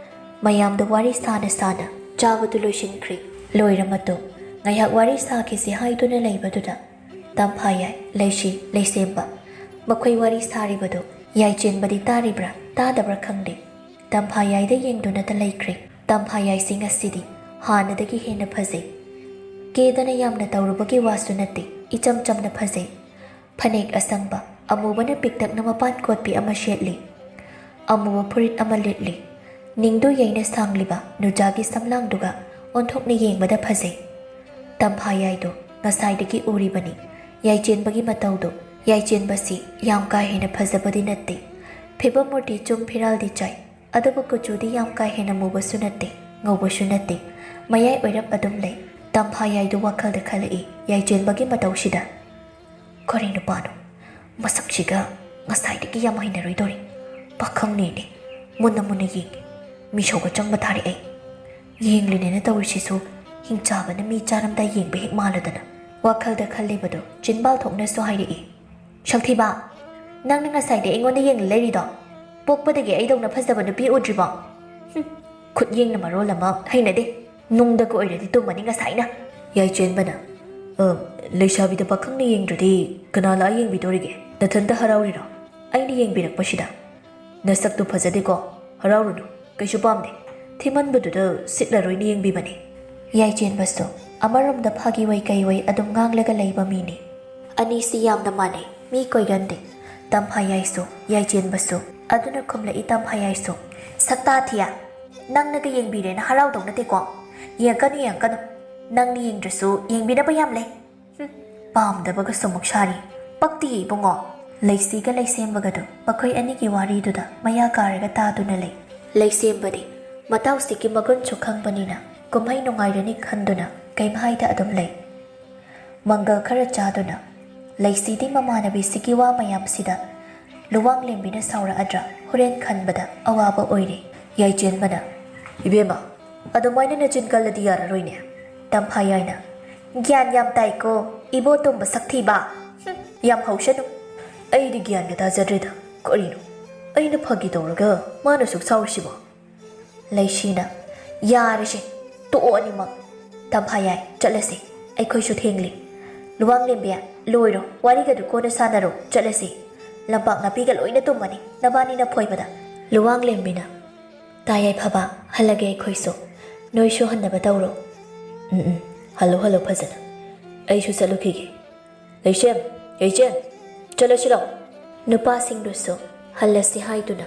ꯃꯌꯥꯝꯗ ꯋꯥꯔꯤ ꯁꯥꯅ ꯁꯥꯅ ꯆꯥꯕꯗꯨ ꯂꯣꯏꯁꯤꯟꯈ꯭ꯔꯦ꯫ ꯂꯣꯏꯔ ꯃꯇꯨꯡ ꯉꯥꯏꯍꯥꯛ ꯋꯥꯔꯤ ꯁꯥꯈꯤꯁꯤ ꯍꯥꯏꯗꯨꯅ ꯂꯩꯕꯗꯨꯗ ꯇꯝꯐꯥꯌꯥꯏ, ꯂꯩꯁꯤ, ꯂꯩꯁꯦꯝꯕ, ꯃꯈꯣꯏ ꯋꯥꯔꯤ ꯁꯥꯔꯤꯕꯗꯨ ꯌꯥꯏꯆꯦꯟꯕꯗꯤ ꯇꯥꯔꯤꯕ꯭ꯔꯥ ꯇꯥꯗꯕ꯭ꯔꯥ ꯈꯪꯗꯦ, ꯇꯝꯐꯥꯌꯥꯏꯗ ꯌꯦꯡꯗꯨꯅꯇ ꯂꯩꯈ꯭ꯔꯦ꯫ ꯇꯝꯐꯥꯌꯥꯏꯁꯤ ꯉꯁꯤꯗꯤ ꯍꯥꯟꯅꯗꯒꯤ ꯍꯦꯟꯅ ꯐꯖꯩ꯫ ꯀꯦꯗꯅ ꯌꯥꯝꯅ ꯇꯧꯔꯨꯕꯒꯤ ꯋꯥꯁꯨ ꯅꯠꯇꯦ, ꯏꯆꯝ ꯆꯝꯅ ꯐꯖꯩ꯫ ꯐꯅꯦꯛ ꯑꯁꯪꯕ ꯑꯃꯨꯕꯅ ꯄꯤꯛꯇꯛꯅ ꯃꯄꯥꯟ ꯀꯣꯠꯄꯤ ꯑꯃ ꯁꯦꯠꯂꯤ꯫ ꯑꯃꯨꯕ ꯐꯨꯔꯤꯠ ꯑꯃ ꯂꯤꯠꯂꯤ꯫ ꯅꯤꯡꯗꯨ ꯌꯩꯅ ꯁꯥꯡꯂꯤꯕ ꯅꯨꯖꯥꯒꯤ ꯁꯝꯂꯥꯡꯗꯨꯒ ꯑꯣꯟꯊꯣꯛꯅ ꯌꯦꯡꯕꯗ ꯐꯖꯩ꯫ ꯇꯝꯐꯥꯌꯥꯏꯗꯨ ꯉꯁꯥꯏꯗꯒꯤ ꯎꯔꯤꯕꯅꯤ꯫ ꯌꯥꯏꯆꯦꯟꯕꯒꯤ ꯃꯇꯧꯗꯨ, ꯌꯥꯏꯆꯦꯟꯕꯁꯤ ꯌꯥꯝ ꯀꯥ ꯍꯦꯟꯅ ꯐꯖꯕꯗꯤ ꯅꯠꯇꯦ꯫ ꯐꯤꯕꯝ ꯃꯨꯔꯇꯤ ꯆꯨꯝ ꯐꯤꯔꯥꯜꯗꯤ ꯆꯥꯏ, ꯑꯗꯨꯕꯨ ꯀꯨꯆꯨꯗꯤ ꯌꯥꯝ ꯀꯥ ꯍꯦꯟꯅ ꯃꯨꯕꯁꯨ ꯅꯠꯇꯦ, ꯉꯧꯕꯁꯨ ꯅꯠꯇꯦ, ꯃꯌꯥꯏ ꯑꯣꯏꯔꯞ ꯑꯗꯨꯝ ꯂꯩ꯫ ꯇꯝꯐꯥꯌꯥꯏꯗꯨ ꯋꯥꯈꯜꯗ ꯈꯜꯂꯛꯏ, ꯌꯥꯏꯆꯦꯟꯕꯒꯤ ꯃꯇꯧꯁꯤꯗ꯫ ꯀꯔꯤ ꯅꯨꯄꯥꯅꯣ? ꯃꯁꯛꯁꯤꯒ ꯉꯁꯥꯏꯗꯒꯤ ꯌꯥꯝ ꯍꯩꯅꯔꯣꯏꯗꯧꯔꯤ꯫ ꯄꯥꯈꯪꯅꯦꯅꯦ꯫ ꯃꯨꯟꯅ ꯃꯨꯟꯅ ꯌꯦꯡꯒꯦ꯫ ꯃꯤꯁꯧꯒ ꯆꯪꯕ ꯊꯥꯔꯛꯑꯦ꯫ ꯌꯦꯡꯂꯤꯅꯦꯅ ꯇꯧꯔꯤꯁꯤꯁꯨ ꯍꯤꯡꯆꯥꯕꯅ ꯃꯤ ꯆꯥꯔꯝꯗꯥꯏ ꯌꯦꯡꯕ ꯍꯦꯛ ꯃꯥꯜꯂꯗꯅ꯫ ꯋꯥꯈꯜꯗ ꯈꯜꯂꯤꯕꯗꯨ ꯆꯤꯟꯕꯥꯜ ꯊꯣꯛꯅꯁꯨ ꯍꯥꯏꯔꯛꯏ꯫ ꯁꯛꯊꯤꯕ, ꯅꯪꯅ ꯉꯁꯥꯏꯗ ꯑꯩꯉꯣꯟꯗ ꯌꯦꯡꯂ ꯂꯩꯔꯤꯗꯣ? ꯄꯣꯛꯄꯗꯒꯤ ꯑꯩꯗꯧꯅ ꯐꯖꯕ ꯅꯨꯄꯤ ꯎꯗ꯭ꯔꯤꯕꯣ? ꯍꯨꯝ, ꯈꯨꯠꯌꯦꯡꯅ ꯃꯔꯣꯜ ꯑꯃ ꯍꯩꯅꯗꯦ꯫ ꯅꯨꯡꯗꯒ ꯑꯣꯏꯔꯗꯤ ꯇꯨꯝꯃꯅꯤ ꯉꯁꯥꯏꯅ꯫ ꯌꯥꯏꯆꯦꯟꯕꯅ, "ꯑ, ꯂꯩꯁꯥꯕꯤꯗ ꯄꯥꯈꯪꯅ ꯌꯦꯡꯗ꯭ꯔꯗꯤ ꯀꯅꯥ ꯂꯥꯛꯑ ꯌꯦꯡꯕꯤꯗꯣꯔꯤꯒꯦ? ꯅꯊꯟꯇ ꯍꯔꯥꯎꯔꯤꯔꯣ ꯑꯩꯅ ꯌꯦꯡꯕꯤꯔꯛꯄꯁꯤꯗ? ꯅꯁꯛꯇꯨ ꯐꯖꯗꯦꯀꯣ, ꯍꯔꯥꯎꯔꯨꯅꯨ, ꯀꯩꯁꯨ ꯄꯥꯝꯗꯦ꯫ ꯊꯤꯃꯟꯕꯗꯨꯗ ꯁꯤꯠꯂꯔꯣꯏꯅ ꯌꯦꯡꯕꯤꯕꯅꯤ꯫" ꯌꯥꯏꯆꯦꯟꯕꯁꯨ ꯑꯃꯔꯣꯝꯗ ꯐꯥꯒꯤ ꯑꯣꯏ ꯀꯩ ꯑꯣꯏ ꯑꯗꯨꯝ ꯉꯥꯡꯂꯒ ꯂꯩꯕ ꯃꯤꯅꯤ꯫ ꯑꯅꯤꯁꯤ ꯌꯥꯝꯅ ꯃꯥꯟꯅꯩ, ꯃꯤ ꯀꯣꯏꯒꯟꯗꯦ꯫ ꯇꯝꯐꯥꯌꯥꯏꯁꯨ, ꯌꯥꯏꯆꯦꯟꯕꯁꯨ꯫ ꯑꯗꯨꯅ ꯈꯨꯝꯂꯛꯏ ꯇꯝꯐꯥꯌꯥꯏꯁꯨ, "ꯁꯛꯇꯥ ꯊꯤꯌꯥ, ꯅꯪꯅꯒ ꯌꯦꯡꯕꯤꯔꯦꯅ ꯍꯔꯥꯎꯗꯧ ꯅꯠꯇꯦꯀꯣ꯫ ꯌꯦꯡꯉꯛꯀꯅꯨ, ꯌꯦꯡꯉꯛꯀꯅꯨ꯫ ꯅꯪꯅ ꯌꯦꯡꯗ꯭ꯔꯁꯨ ꯌꯦꯡꯕꯤꯅꯕ ꯌꯥꯝ ꯂꯩ꯫" ꯍꯨꯝ, ꯄꯥꯝꯗꯕꯒꯁꯨ ꯑꯃꯨꯛ ꯁꯥꯔꯤ꯫ ꯄꯛꯇꯤꯌꯦ ꯏꯕꯨꯡꯉꯣ꯫ ꯂꯩꯁꯤꯒ ꯂꯩꯁꯦꯝꯕꯒꯗꯨ ꯃꯈꯣꯏ ꯑꯅꯤꯒꯤ ꯋꯥꯔꯤꯗꯨꯗ ꯃꯌꯥ ꯀꯥꯔꯒ ꯇꯥꯗꯨꯅ ꯂꯩ꯫ ꯂꯩꯁꯦꯝꯕꯗꯤ ꯃꯇꯥꯎꯁꯤꯒꯤ ꯃꯒꯨꯟꯁꯨ ꯈꯪꯕꯅꯤꯅ ꯀꯨꯝꯍꯩ ꯅꯨꯡꯉꯥꯏꯔꯅꯤ ꯈꯟꯗꯨꯅ ꯀꯩꯝ ꯍꯥꯏꯗ ꯑꯗꯨꯝ ꯂꯩ꯫ ꯃꯪꯒꯜ ꯈꯔ ꯆꯥꯗꯨꯅ ꯂꯩꯁꯤꯗꯤ ꯃꯃꯥꯟꯅꯕꯤꯁꯤꯒꯤ ꯋꯥ ꯃꯌꯥꯝꯁꯤꯗ ꯂꯨꯋꯥꯡꯂꯦꯝꯕꯤꯅ ꯁꯥꯎꯔꯛꯑꯗ꯭ꯔꯥ ꯍꯣꯔꯦꯟ ꯈꯟꯕꯗ ꯑꯋꯥꯕ ꯑꯣꯏꯔꯦ꯫ ꯌꯥꯏꯆꯦꯟꯕꯅ, "ꯏꯕꯦꯝꯃ, ꯑꯗꯨꯃꯥꯏꯅ ꯅꯆꯤꯟ ꯀꯜꯂꯗꯤ ꯌꯥꯔꯔꯣꯏꯅꯦ꯫" ꯇꯝꯐꯥꯌꯥꯏꯅ, "ꯒ꯭ꯌꯥꯟ ꯌꯥꯝ ꯇꯥꯏꯀꯣ, ꯏꯕꯣꯇꯣꯝꯕ ꯁꯛꯊꯤꯕ꯫ ꯍꯨꯝ, ꯌꯥꯝ ꯍꯧꯁꯅꯨ꯫" "ꯑꯩꯗꯤ ꯒ꯭ꯌꯥꯟꯒ ꯇꯥꯖꯗ꯭ꯔꯦꯗ꯫ ꯀꯔꯤꯅꯣ? ꯑꯩꯅ ꯐꯥꯒꯤ ꯇꯧꯔꯒ ꯃꯥꯅ ꯑꯁꯨꯛ ꯁꯥꯎꯔꯤꯁꯤꯕꯣ?" ꯂꯩꯁꯤꯅ, "ꯌꯥꯔꯦꯁꯦ, ꯇꯣꯛꯑꯣ ꯑꯅꯤꯃꯛ꯫ ꯇꯝꯐꯥꯌꯥꯏ, ꯆꯠꯂꯁꯤ, ꯑꯩꯈꯣꯏꯁꯨ ꯊꯦꯡꯂꯤ꯫ ꯂꯨꯋꯥꯡꯂꯦꯝꯕꯤ, ꯂꯣꯏꯔꯣ, ꯋꯥꯔꯤꯒꯗꯨ ꯀꯣꯟꯅ ꯁꯥꯟꯅꯔꯣ, ꯆꯠꯂꯁꯤ꯫ ꯂꯝꯄꯥꯛ ꯅꯥꯄꯤꯒ ꯂꯣꯏꯅ ꯇꯨꯝꯃꯅꯤ ꯅꯕꯥꯅꯤꯅ ꯐꯣꯏꯕꯗ꯫" ꯂꯨꯋꯥꯡꯂꯦꯝꯕꯤꯅ, "ꯇꯥ ꯌꯥꯏꯐꯕ, ꯍꯜꯂꯒꯦ ꯑꯩꯈꯣꯏꯁꯨ꯫ ꯅꯣꯏꯁꯨ ꯍꯟꯅꯕ ꯇꯧꯔꯣ꯫" "ꯎꯝ, ꯎꯝ, ꯍꯜꯂꯣ, ꯍꯜꯂꯣ ꯐꯖꯅ꯫ ꯑꯩꯁꯨ ꯆꯠꯂꯨꯈꯤꯒꯦ꯫ ꯂꯩꯁꯦꯝ, ꯌꯥꯏꯆꯦꯟ, ꯆꯠꯂꯁꯤꯔꯣ?" ꯅꯨꯄꯥꯁꯤꯡꯗꯨꯁꯨ ꯍꯜꯂꯁꯤ ꯍꯥꯏꯗꯨꯅ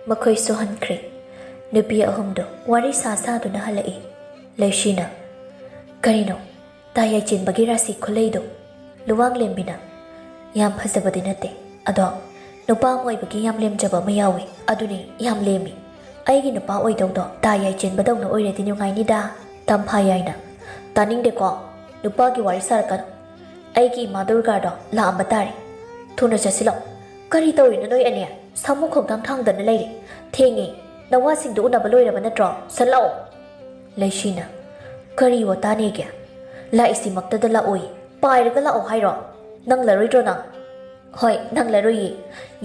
ꯃꯈꯣꯏꯁꯨ ꯍꯟꯈ꯭ꯔꯦ꯫ ꯅꯨꯄꯤ ꯑꯍꯨꯝꯗꯨ ꯋꯥꯔꯤ ꯁꯥ ꯁꯥꯗꯨꯅ ꯍꯜꯂꯛꯏ꯫ ꯂꯩꯁꯤꯅ, "ꯀꯔꯤꯅꯣ ꯇꯥ ꯌꯥꯏꯆꯦꯟꯕꯒꯤ ꯔꯥꯁꯤ ꯈꯨꯂꯩꯗꯣ?" ꯂꯨꯋꯥꯡꯂꯦꯝꯕꯤꯅ, "ꯌꯥꯝ ꯐꯖꯕꯗꯤ ꯅꯠꯇꯦ, ꯑꯗꯣ ꯅꯨꯄꯥ ꯑꯃ ꯑꯣꯏꯕꯒꯤ ꯌꯥꯝ ꯂꯦꯝꯖꯕ ꯑꯃ ꯌꯥꯎꯏ, ꯑꯗꯨꯅꯤ ꯌꯥꯝ ꯂꯦꯝꯃꯤ꯫ ꯑꯩꯒꯤ ꯅꯨꯄꯥ ꯑꯣꯏꯗꯧꯗꯣ ꯇꯥ ꯌꯥꯏꯆꯦꯟꯕꯗꯧꯅ ꯑꯣꯏꯔꯗꯤ ꯅꯨꯡꯉꯥꯏꯅꯤꯗ꯫" ꯇꯝꯐꯥꯌꯥꯏꯅ, "ꯇꯥꯅꯤꯡꯗꯦꯀꯣ, ꯅꯨꯄꯥꯒꯤ ꯋꯥꯔꯤ ꯁꯥꯔꯛꯀꯅꯨ꯫ ꯑꯩꯒꯤ ꯏꯃꯥ ꯗꯨꯔꯒꯥꯗꯣ ꯂꯥꯛꯑꯝꯕ ꯇꯥꯔꯦ꯫ ꯊꯨꯅ ꯆꯠꯁꯤꯜꯂꯣ꯫" "ꯀꯔꯤ ꯇꯧꯔꯤꯅꯣ ꯅꯣꯏ ꯑꯅꯤ? ꯁꯥꯃꯨ ꯈꯣꯡꯊꯥꯡ ꯊꯥꯡꯗꯅ ꯂꯩꯔꯦ꯫ ꯊꯦꯡꯉꯦ꯫ ꯅꯋꯥꯁꯤꯡꯗꯣ ꯎꯅꯕ ꯂꯣꯏꯔꯕ ꯅꯠꯇ꯭ꯔꯣ? ꯁꯠ ꯂꯥꯛꯑꯣ꯫" ꯂꯩꯁꯤꯅ, "ꯀꯔꯤ ꯋꯥꯇꯥꯅꯦꯒꯦ? ꯂꯥꯛꯏꯁꯤꯃꯛꯇꯗ ꯂꯥꯛꯑꯣꯏ꯫ ꯄꯥꯏꯔꯒ ꯂꯥꯛꯑꯣ ꯍꯥꯏꯔꯣ? ꯅꯪꯂꯔꯣꯏꯗ꯭ꯔꯣ ꯅꯪ?" "ꯍꯣꯏ, ꯅꯪꯂꯔꯣꯏꯌꯦ꯫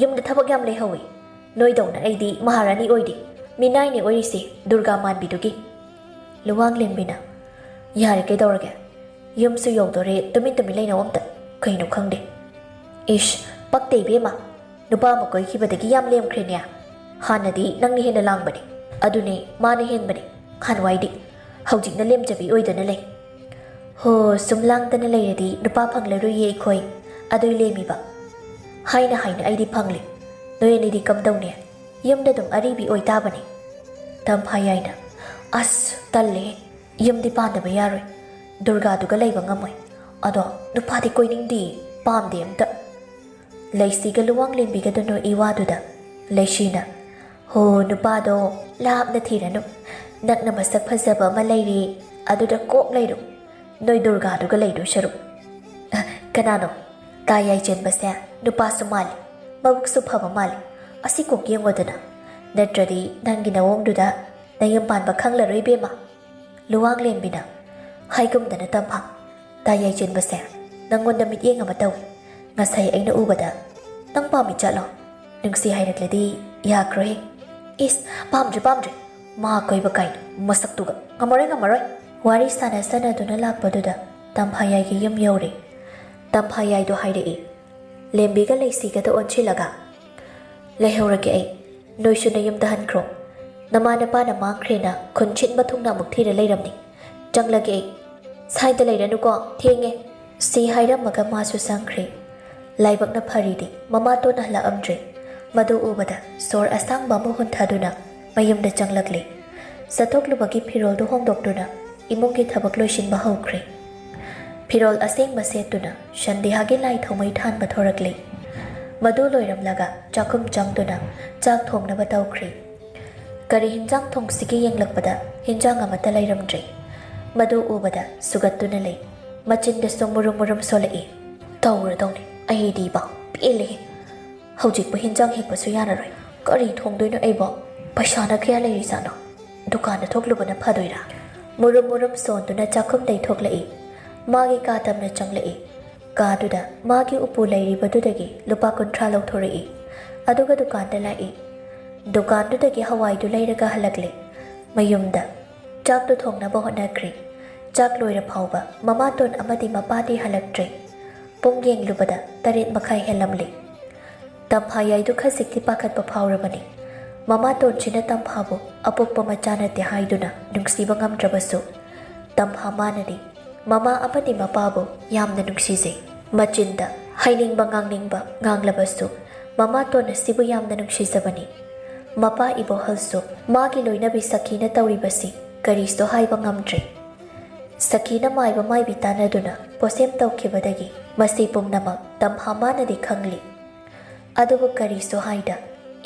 ꯌꯨꯝꯗ ꯊꯕꯛ ꯌꯥꯝ ꯂꯩꯍꯧꯋꯤ꯫ ꯅꯣꯏꯗꯧꯅ ꯑꯩꯗꯤ ꯃꯍꯥꯔꯥꯅꯤ ꯑꯣꯏꯗꯦ, ꯃꯤꯅꯥꯏꯅꯦ ꯑꯣꯏꯔꯤꯁꯦ, ꯗꯨꯔꯒꯥ ꯃꯥꯟꯕꯤꯗꯨꯒꯤ꯫ ꯂꯨꯋꯥꯡꯂꯦꯝꯕꯤꯅ, ꯌꯥꯔꯦ, ꯀꯩꯗꯧꯔꯒꯦ? ꯌꯨꯝꯁꯨ ꯌꯧꯗꯣꯔꯦ, ꯇꯨꯃꯤꯟ ꯇꯨꯃꯤꯟ ꯂꯩꯅꯧ ꯑꯝꯇ꯫ ꯀꯩꯅꯣ ꯈꯪꯗꯦ꯫ ꯏꯁ, ꯄꯛꯇꯦ ꯏꯕꯦꯝꯃ, ꯅꯨꯄꯥ ꯑꯃ ꯀꯣꯏꯈꯤꯕꯗꯒꯤ ꯌꯥꯝ ꯂꯦꯝꯈ꯭ꯔꯦꯅꯦ꯫ ꯍꯥꯟꯅꯗꯤ ꯅꯪꯅ ꯍꯦꯟꯅ ꯂꯥꯡꯕꯅꯦ꯫ ꯑꯗꯨꯅꯦ, ꯃꯥꯅ ꯍꯦꯟꯕꯅꯦ꯫ ꯍꯥꯟꯋꯥꯏꯗꯤ꯫ ꯍꯧꯖꯤꯛꯅ ꯂꯦꯝꯖꯕꯤ ꯑꯣꯏꯗꯅ ꯂꯩ꯫ ꯍꯣ, ꯁꯨꯝ ꯂꯥꯡꯗꯅ ꯂꯩꯔꯗꯤ ꯅꯨꯄꯥ ꯐꯪꯂꯔꯣꯏꯌꯦ ꯑꯩꯈꯣꯏ꯫ ꯑꯗꯨꯏ ꯂꯦꯝꯃꯤꯕ꯫ ꯍꯥꯏꯅ ꯍꯥꯏꯅ ꯑꯩꯗꯤ ꯐꯪꯂꯦ꯫ ꯅꯣꯏ ꯑꯅꯤꯗꯤ ꯀꯝꯗꯧꯅꯤ? ꯌꯨꯝꯗ ꯑꯗꯨꯝ ꯑꯔꯤꯕꯤ ꯑꯣꯏ ꯇꯥꯕꯅꯦ꯫ ꯇꯝꯐꯥ ꯌꯥꯏꯅ, ꯑꯁ, ꯇꯜꯂꯦꯍꯦ꯫ ꯌꯨꯝꯗꯤ ꯄꯥꯟꯗꯕ ꯌꯥꯔꯣꯏ꯫ ꯗꯨꯔꯒꯥꯗꯨꯒ ꯂꯩꯕ ꯉꯝꯃꯣꯏ꯫ ꯑꯗꯣ ꯅꯨꯄꯥꯗꯤ ꯀꯣꯏꯅꯤꯡꯗꯦ, ꯄꯥꯝꯗꯦ ꯑꯝꯇ꯫ ꯂꯩꯁꯤꯒ ꯂꯨꯋꯥꯡꯂꯦꯝꯕꯤꯒꯗꯨ ꯅꯣꯛꯏ ꯋꯥꯗꯨꯗ ꯂꯩꯁꯤꯅ, ꯍꯣ, ꯅꯨꯄꯥꯗꯣ ꯂꯥꯞꯅ ꯊꯤꯔꯅꯨ꯫ ꯅꯛꯅ ꯃꯁꯛ ꯐꯖꯕ ꯑꯃ ꯂꯩꯔꯦ, ꯑꯗꯨꯗ ꯀꯣꯛ ꯂꯩꯔꯣ꯫ ꯅꯣꯏ ꯗꯨꯔꯒꯥꯗꯨꯒ ꯂꯩꯗꯣꯏ ꯁꯔꯨꯛ꯫ ꯑ, ꯀꯅꯥꯅꯣ? ꯇꯥ ꯌꯥꯏꯆꯦꯟꯕꯁꯦ ꯅꯨꯄꯥꯁꯨ ꯃꯥꯜꯂꯤ, ꯃꯕꯨꯛꯁꯨ ꯐꯕ ꯃꯥꯜꯂꯤ꯫ ꯑꯁꯤ ꯀꯣꯛ ꯌꯦꯡꯉꯣꯗꯅ꯫ ꯅꯠꯇ꯭ꯔꯗꯤ ꯅꯪꯒꯤ ꯅꯋꯣꯡꯗꯨꯗ ꯅꯌꯨꯝ ꯄꯥꯟꯕ ꯈꯪꯂꯔꯣꯏ ꯏꯕꯦꯝꯃ꯫ ꯂꯨꯋꯥꯡꯂꯦꯝꯕꯤꯅ, ꯍꯥꯏꯒꯨꯝꯗꯅ ꯇꯝꯐꯥ, ꯇꯥ ꯌꯥꯏꯆꯦꯟꯕꯁꯦ ꯅꯪꯉꯣꯟꯗ ꯃꯤꯠꯌꯦꯡ ꯑꯃ ꯇꯧꯏ꯫ ꯉꯁꯥꯏ ꯑꯩꯅ ꯎꯕꯗ ꯅꯪ ꯄꯥꯝꯃꯤ ꯆꯠꯂꯣ꯫ ꯅꯨꯡꯁꯤ ꯍꯥꯏꯔꯛꯂꯗꯤ ꯌꯥꯈ꯭ꯔꯣꯍꯦ꯫ ꯏꯁ, ꯄꯥꯝꯗ꯭ꯔꯦ, ꯄꯥꯝꯗ꯭ꯔꯦ꯫ ꯃꯥ ꯀꯣꯏꯕ ꯀꯥꯏꯅ ꯃꯁꯛꯇꯨꯒ꯫ ꯉꯝꯃꯔꯣꯏ, ꯉꯝꯃꯔꯣꯏ꯫ ꯋꯥꯔꯤ ꯁꯥꯟꯅ ꯁꯥꯟꯅꯗꯨꯅ ꯂꯥꯛꯄꯗꯨꯗ ꯇꯝꯐꯥꯌꯥꯏꯒꯤ ꯌꯨꯝ ꯌꯧꯔꯦ꯫ ꯇꯝꯐꯥꯌꯥꯏꯗꯣ ꯍꯥꯏꯔꯛꯏ꯫ ꯂꯦꯝꯕꯤꯒ ꯂꯩꯁꯤꯒꯗ ꯑꯣꯟꯁꯤꯜꯂꯒ, ꯂꯩꯍꯧꯔꯒꯦ ꯑꯩ꯫ ꯅꯣꯏꯁꯨ ꯅꯌꯨꯝꯗ ꯍꯟꯈ꯭ꯔꯣ꯫ ꯅꯃꯥ ꯅꯄꯥꯅ ꯃꯥꯡꯈ꯭ꯔꯦꯅ ꯈꯨꯟ ꯁꯤꯟꯕ ꯊꯨꯡꯅ ꯑꯃꯨꯛ ꯊꯤꯔ ꯂꯩꯔꯝꯅꯤ꯫ ꯆꯪꯂꯒꯦ ꯑꯩ꯫ ꯁꯥꯏꯗ ꯂꯩꯔꯅꯨꯀꯣ, ꯊꯦꯡꯉꯦ꯫ ꯁꯤ ꯍꯥꯏꯔꯝꯃꯒ ꯃꯥꯁꯨ ꯆꯪꯈ꯭ꯔꯦ꯫ ꯂꯥꯏꯕꯛꯅ ꯐꯔꯤꯗꯤ ꯃꯃꯥꯇꯣꯟ ꯍꯜꯂꯛꯑꯝꯗ꯭ꯔꯦ꯫ ꯃꯗꯨ ꯎꯕꯗ ꯁꯣꯔ ꯑꯁꯥꯡꯕ ꯑꯃ ꯍꯣꯟꯊꯗꯨꯅ ꯃꯌꯨꯝꯗ ꯆꯪꯂꯛꯂꯦ꯫ ꯆꯠꯊꯣꯛꯂꯨꯕꯒꯤ ꯐꯤꯔꯣꯜꯗꯨ ꯍꯣꯡꯗꯣꯛꯇꯨꯅ ꯏꯃꯨꯡꯒꯤ ꯊꯕꯛ ꯂꯣꯏꯁꯤꯟꯕ ꯍꯧꯈ꯭ꯔꯦ꯫ ꯐꯤꯔꯣꯜ ꯑꯁꯦꯡꯕ ꯁꯦꯠꯇꯨꯅ ꯁꯟꯗꯤꯍꯥꯒꯤ ꯂꯥꯏ ꯊꯧꯃꯩ ꯊꯥꯟꯕ ꯊꯣꯔꯛꯂꯦ꯫ ꯃꯗꯨ ꯂꯣꯏꯔꯝꯂꯒ ꯆꯥꯛꯈꯨꯝ ꯆꯪꯗꯨꯅ ꯆꯥꯛ ꯊꯣꯡꯅꯕ ꯇꯧꯈ꯭ꯔꯦ꯫ ꯀꯔꯤ ꯍꯤꯟꯖꯥꯡ ꯊꯣꯡꯁꯤꯒꯦ ꯌꯦꯡꯂꯛꯄꯗ ꯍꯤꯟꯖꯥꯡ ꯑꯃꯠꯇ ꯂꯩꯔꯝꯗ꯭ꯔꯦ꯫ ꯃꯗꯨ ꯎꯕꯗ ꯁꯨꯒꯠꯇꯨꯅ ꯂꯩ꯫ ꯃꯆꯤꯟꯗꯁꯨ ꯃꯨꯔꯨꯝ ꯃꯨꯔꯨꯝ ꯁꯣꯜꯂꯛꯏ꯫ ꯇꯧꯔꯗꯧꯅꯤ꯫ ꯑꯩꯗꯤꯕ ꯄꯦꯜꯂꯦꯍꯦ꯫ ꯍꯧꯖꯤꯛꯄꯨ ꯍꯤꯟꯖꯥꯡ ꯍꯦꯛꯄꯁꯨ ꯌꯥꯔꯔꯣꯏ꯫ ꯀꯔꯤ ꯊꯣꯡꯗꯣꯏꯅꯣ ꯑꯩꯕꯣ? ꯄꯩꯁꯥꯅ ꯀꯌꯥ ꯂꯩꯔꯤꯖꯥꯠꯅꯣ? ꯗꯨꯀꯥꯟꯗ ꯊꯣꯛꯂꯨꯕꯅ ꯐꯗꯣꯏꯔꯥ? ꯃꯨꯔꯨꯝ ꯃꯨꯔꯨꯝ ꯁꯣꯟꯗꯨꯅ ꯆꯥꯛꯈꯨꯝꯗꯩ ꯊꯣꯛꯂꯛꯏ꯫ ꯃꯥꯒꯤ ꯀꯥ ꯇꯝꯅ ꯆꯪꯂꯛꯏ꯫ ꯀꯥꯗꯨꯗ ꯃꯥꯒꯤ ꯎꯄꯨ ꯂꯩꯔꯤꯕꯗꯨꯗꯒꯤ ꯂꯨꯄꯥ ꯀꯨꯟꯊ꯭ꯔꯥ ꯂꯧꯊꯣꯔꯛꯏ꯫ ꯑꯗꯨꯒ ꯗꯨꯀꯥꯟꯗ ꯂꯥꯛꯏ꯫ ꯗꯨꯀꯥꯟꯗꯨꯗꯒꯤ ꯍꯋꯥꯏꯗꯨ ꯂꯩꯔꯒ ꯍꯜꯂꯛꯂꯦ꯫ ꯃꯌꯨꯝꯗ ꯆꯥꯛꯇꯨ ꯊꯣꯡꯅꯕ ꯍꯣꯠꯅꯈ꯭ꯔꯦ꯫ ꯆꯥꯛ ꯂꯣꯏꯔ ꯐꯥꯎꯕ ꯃꯃꯥꯇꯣꯟ ꯑꯃꯗꯤ ꯃꯄꯥꯗꯤ ꯍꯜꯂꯛꯇ꯭ꯔꯦ꯫ ꯄꯨꯡ ꯌꯦꯡꯂꯨꯕꯗ ꯇꯔꯦꯠ ꯃꯈꯥꯏ ꯍꯦꯜꯂꯝꯂꯦ꯫ ꯇꯝꯐꯥ ꯌꯥꯏꯗꯨ ꯈꯖꯤꯛꯇꯤ ꯄꯥꯈꯠꯄ ꯐꯥꯎꯔꯕꯅꯤ꯫ ꯃꯃꯥꯇꯣꯟꯁꯤꯅ ꯇꯝꯐꯥꯕꯨ ꯑꯄꯣꯛꯄ ꯃꯆꯥ ꯅꯠꯇꯦ ꯍꯥꯏꯗꯨꯅ ꯅꯨꯡꯁꯤꯕ ꯉꯝꯗ꯭ꯔꯕꯁꯨ, ꯇꯝꯐꯥ ꯃꯥꯅꯗꯤ ꯃꯃꯥ ꯑꯃꯗꯤ ꯃꯄꯥꯕꯨ ꯌꯥꯝꯅ ꯅꯨꯡꯁꯤꯖꯩ꯫ ꯃꯆꯤꯟꯗ ꯍꯥꯏꯅꯤꯡꯕ ꯉꯥꯡꯅꯤꯡꯕ ꯉꯥꯡꯂꯕꯁꯨ, ꯃꯃꯥꯇꯣꯟ ꯑꯁꯤꯕꯨ ꯌꯥꯝꯅ ꯅꯨꯡꯁꯤꯖꯕꯅꯤ꯫ ꯃꯄꯥ ꯏꯕꯣꯍꯜꯁꯨ ꯃꯥꯒꯤ ꯂꯣꯏꯅꯕꯤ ꯁꯈꯤꯅ ꯇꯧꯔꯤꯕꯁꯤ ꯀꯔꯤꯁꯨ ꯍꯥꯏꯕ ꯉꯝꯗ꯭ꯔꯦ꯫ ꯁꯈꯤꯅ ꯃꯥꯏꯕ ꯃꯥꯏꯕꯤ ꯇꯥꯟꯅꯗꯨꯅ ꯄꯣꯁꯦꯝ ꯇꯧꯈꯤꯕꯗꯒꯤ ꯃꯁꯤ ꯄꯨꯝꯅꯃꯛ ꯇꯝꯐꯥ ꯃꯥꯅꯗꯤ ꯈꯪꯂꯤ꯫ ꯑꯗꯨꯕꯨ ꯀꯔꯤꯁꯨ ꯍꯥꯏꯗ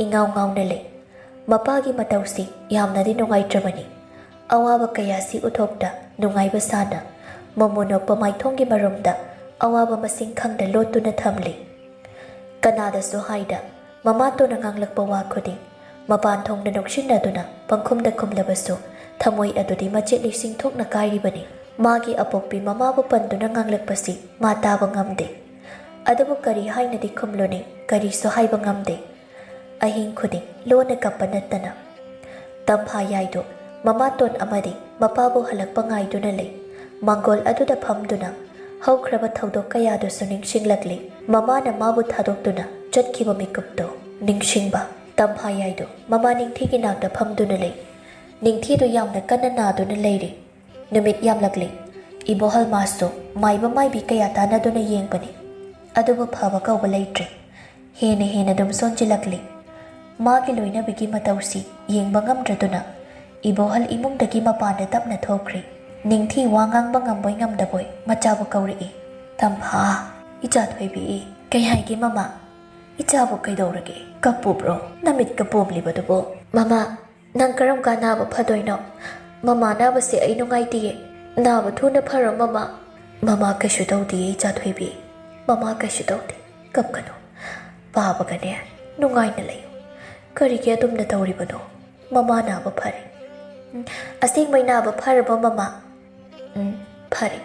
ꯏꯉꯥꯎ ꯉꯥꯎꯅ ꯂꯩ꯫ ꯃꯄꯥꯒꯤ ꯃꯇꯧꯁꯤ ꯌꯥꯝꯅꯗꯤ ꯅꯨꯡꯉꯥꯏꯇ꯭ꯔꯕꯅꯤ꯫ ꯑꯋꯥꯕ ꯀꯌꯥꯁꯤ ꯎꯠꯊꯣꯛꯇ ꯅꯨꯡꯉꯥꯏꯕ ꯁꯥꯅ ꯃꯃꯨ ꯅꯣꯛꯄ ꯃꯥꯏꯊꯣꯡꯒꯤ ꯃꯔꯨꯝꯗ ꯑꯋꯥꯕ ꯃꯁꯤꯡ ꯈꯪꯗ ꯂꯣꯠꯇꯨꯅ ꯊꯝꯂꯤ꯫ ꯀꯅꯥꯗꯁꯨ ꯍꯥꯏꯗ ꯃꯃꯥꯇꯣꯟꯅ ꯉꯥꯡꯂꯛꯄ ꯋꯥ ꯈꯨꯗꯤꯡ ꯃꯄꯥꯟ ꯊꯣꯡꯗ ꯅꯣꯛꯁꯤꯟꯅꯗꯨꯅ ꯄꯪꯈꯨꯝꯗ ꯈꯨꯝꯂꯕꯁꯨ, ꯊꯃꯣꯏ ꯑꯗꯨꯗꯤ ꯃꯆꯦꯠ ꯂꯤꯁꯤꯡ ꯊꯣꯛꯅ ꯀꯥꯏꯔꯤꯕꯅꯤ꯫ ꯃꯥꯒꯤ ꯑꯄꯣꯛꯄꯤ ꯃꯃꯥꯕꯨ ꯄꯟꯗꯨꯅ ꯉꯥꯡꯂꯛꯄꯁꯤ ꯃꯥ ꯇꯥꯕ ꯉꯝꯗꯦ꯫ ꯑꯗꯨꯕꯨ ꯀꯔꯤ ꯍꯥꯏꯅꯗꯤ ꯈꯨꯝꯂꯨꯅꯤ? ꯀꯔꯤꯁꯨ ꯍꯥꯏꯕ ꯉꯝꯗꯦ꯫ ꯑꯍꯤꯡ ꯈꯨꯗꯤꯡ ꯂꯣꯟꯅ ꯀꯞꯄ ꯅꯠꯇꯅ꯫ ꯇꯝꯐꯥ ꯌꯥꯏꯗꯣ ꯃꯃꯥꯇꯣꯟ ꯑꯃꯗꯤ ꯃꯄꯥꯕꯨ ꯍꯜꯂꯛꯄ ꯉꯥꯏꯗꯨꯅ ꯂꯩ꯫ ꯃꯥꯡꯒꯣꯜ ꯑꯗꯨꯗ ꯐꯝꯗꯨꯅ ꯍꯧꯈ꯭ꯔꯕ ꯊꯧꯗꯣꯛ ꯀꯌꯥꯗꯨꯁꯨ ꯅꯤꯡꯁꯤꯡꯂꯛꯂꯤ꯫ ꯃꯃꯥꯅ ꯃꯥꯕꯨ ꯊꯥꯗꯣꯛꯇꯨꯅ ꯆꯠꯈꯤꯕ ꯃꯤꯀꯨꯞꯇꯣ ꯅꯤꯡꯁꯤꯡꯕ꯫ ꯇꯝꯐꯥ ꯌꯥꯏꯗꯣ ꯃꯃꯥ ꯅꯤꯡꯊꯤꯒꯤ ꯅꯥꯛꯇ ꯐꯝꯗꯨꯅ ꯂꯩ꯫ ꯅꯤꯡꯊꯤꯗꯨ ꯌꯥꯝꯅ ꯀꯟꯅ ꯅꯥꯗꯨꯅ ꯂꯩꯔꯤ꯫ ꯅꯨꯃꯤꯠ ꯌꯥꯝꯂꯛꯂꯤ꯫ ꯏꯕꯣꯍꯜ ꯃꯥꯁꯨ ꯃꯥꯏꯕ ꯃꯥꯏꯕꯤ ꯀꯌꯥ ꯇꯥꯟꯅꯗꯨꯅ ꯌꯦꯡꯕꯅꯤ꯫ ꯑꯗꯨꯕꯨ ꯐꯕ ꯀꯧꯕ ꯂꯩꯇ꯭ꯔꯦ꯫ ꯍꯦꯟꯅ ꯍꯦꯟꯅ ꯑꯗꯨꯝ ꯁꯣꯟꯖꯤꯜꯂꯛꯂꯤ꯫ ꯃꯥꯒꯤ ꯂꯣꯏꯅꯕꯤꯒꯤ ꯃꯇꯧꯁꯤ ꯌꯦꯡꯕ ꯉꯝꯗ꯭ꯔꯗꯨꯅ ꯏꯕꯣꯍꯜ ꯏꯃꯨꯡꯗꯒꯤ ꯃꯄꯥꯟꯗ ꯇꯞꯅ ꯊꯣꯛꯈ꯭ꯔꯦ꯫ ꯅꯤꯡꯊꯤ ꯋꯥ ꯉꯥꯡꯕ ꯉꯝꯕꯣꯏ ꯉꯝꯗꯕꯣꯏ ꯃꯆꯥꯕꯨ ꯀꯧꯔꯛꯏ꯫ "ꯇꯝꯐꯥ, ꯏꯆꯥ ꯊꯣꯏꯕꯤ, ꯀꯩ ꯍꯥꯏꯒꯦ ꯃꯃꯥ? ꯏꯆꯥꯕꯨ ꯀꯩꯗꯧꯔꯒꯦ? ꯀꯞꯄꯨꯕ꯭ꯔꯣ? ꯅꯃꯤꯠꯀ ꯄꯣꯝꯂꯤꯕꯗꯨꯕꯨ?" "ꯃꯃꯥ, ꯅꯪ ꯀꯔꯝ ꯀꯥꯟ ꯅꯥꯕ ꯐꯗꯣꯏꯅꯣ? ꯃꯃꯥ ꯅꯥꯕꯁꯦ ꯑꯩ ꯅꯨꯡꯉꯥꯏꯇꯤꯌꯦ꯫ ꯅꯥꯕ ꯊꯨꯅ ꯐꯔꯣ ꯃꯃꯥ꯫" "ꯃꯃꯥ ꯀꯩꯁꯨ ꯇꯧꯗꯤꯌꯦ ꯏꯆꯥ ꯊꯣꯏꯕꯤ꯫ ꯃꯃꯥ ꯀꯩꯁꯨ ꯇꯧꯗꯦ꯫ ꯀꯞꯀꯅꯨ꯫ ꯄꯥꯕꯒꯅꯦ ꯅꯨꯡꯉꯥꯏꯅ ꯂꯩꯌꯨ꯫ ꯀꯔꯤꯒꯤ ꯑꯗꯨꯝꯅ ꯇꯧꯔꯤꯕꯅꯣ? ꯃꯃꯥ ꯅꯥꯕ ꯐꯔꯦ꯫" "ꯎꯝ, ꯑꯁꯦꯡꯕꯩ ꯅꯥꯕ ꯐꯔꯕꯣ ꯃꯃꯥ?" "ꯎꯝ, ꯐꯔꯦ꯫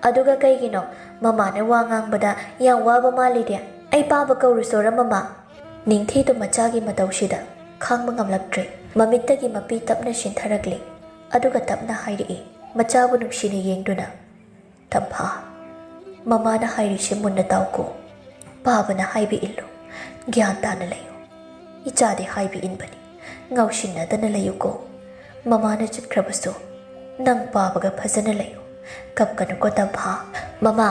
ꯑꯗꯨꯒ ꯀꯩꯒꯤꯅꯣ ꯃꯃꯥꯅ ꯋꯥ ꯉꯥꯡꯕꯗ ꯌꯥꯝ ꯋꯥꯕ ꯃꯥꯜꯂꯤꯗꯤ? ꯑꯩ ꯄꯥꯕ ꯀꯧꯔꯨꯁꯣꯔ ꯃꯃꯥ?" ꯅꯤꯡꯊꯤꯗꯨ ꯃꯆꯥꯒꯤ ꯃꯇꯧꯁꯤꯗ ꯈꯥꯡꯕ ꯉꯝꯂꯛꯇ꯭ꯔꯦ꯫ ꯃꯃꯤꯠꯇꯒꯤ ꯃꯄꯤ ꯇꯞꯅ ꯁꯤꯟꯊꯔꯛꯂꯤ꯫ ꯑꯗꯨꯒ ꯇꯞꯅ ꯍꯥꯏꯔꯛꯏ, ꯃꯆꯥꯕꯨ ꯅꯨꯡꯁꯤꯅ ꯌꯦꯡꯗꯨꯅ, "ꯇꯝꯐꯥ, ꯃꯃꯥꯅ ꯍꯥꯏꯔꯤꯁꯦ ꯃꯨꯟꯅ ꯇꯥꯎꯀꯣ꯫ ꯄꯥꯕꯅ ꯍꯥꯏꯕ ꯏꯜꯂꯨ꯫ ꯒ꯭ꯌꯥꯟ ꯇꯥꯅ ꯂꯩꯌꯨ꯫ ꯏꯆꯥꯗꯤ ꯍꯥꯏꯕ ꯏꯟꯕꯅꯤ꯫ ꯉꯥꯎꯁꯤꯟꯅꯗꯅ ꯂꯩꯌꯨꯀꯣ꯫ ꯃꯃꯥꯅ ꯆꯠꯈ꯭ꯔꯕꯁꯨ ꯅꯪ ꯄꯥꯕꯒ ꯐꯖꯅ ꯂꯩꯌꯨ꯫ ꯀꯞꯀꯅꯨꯀꯣ ꯇꯝꯐꯥ꯫" "ꯃꯃꯥ,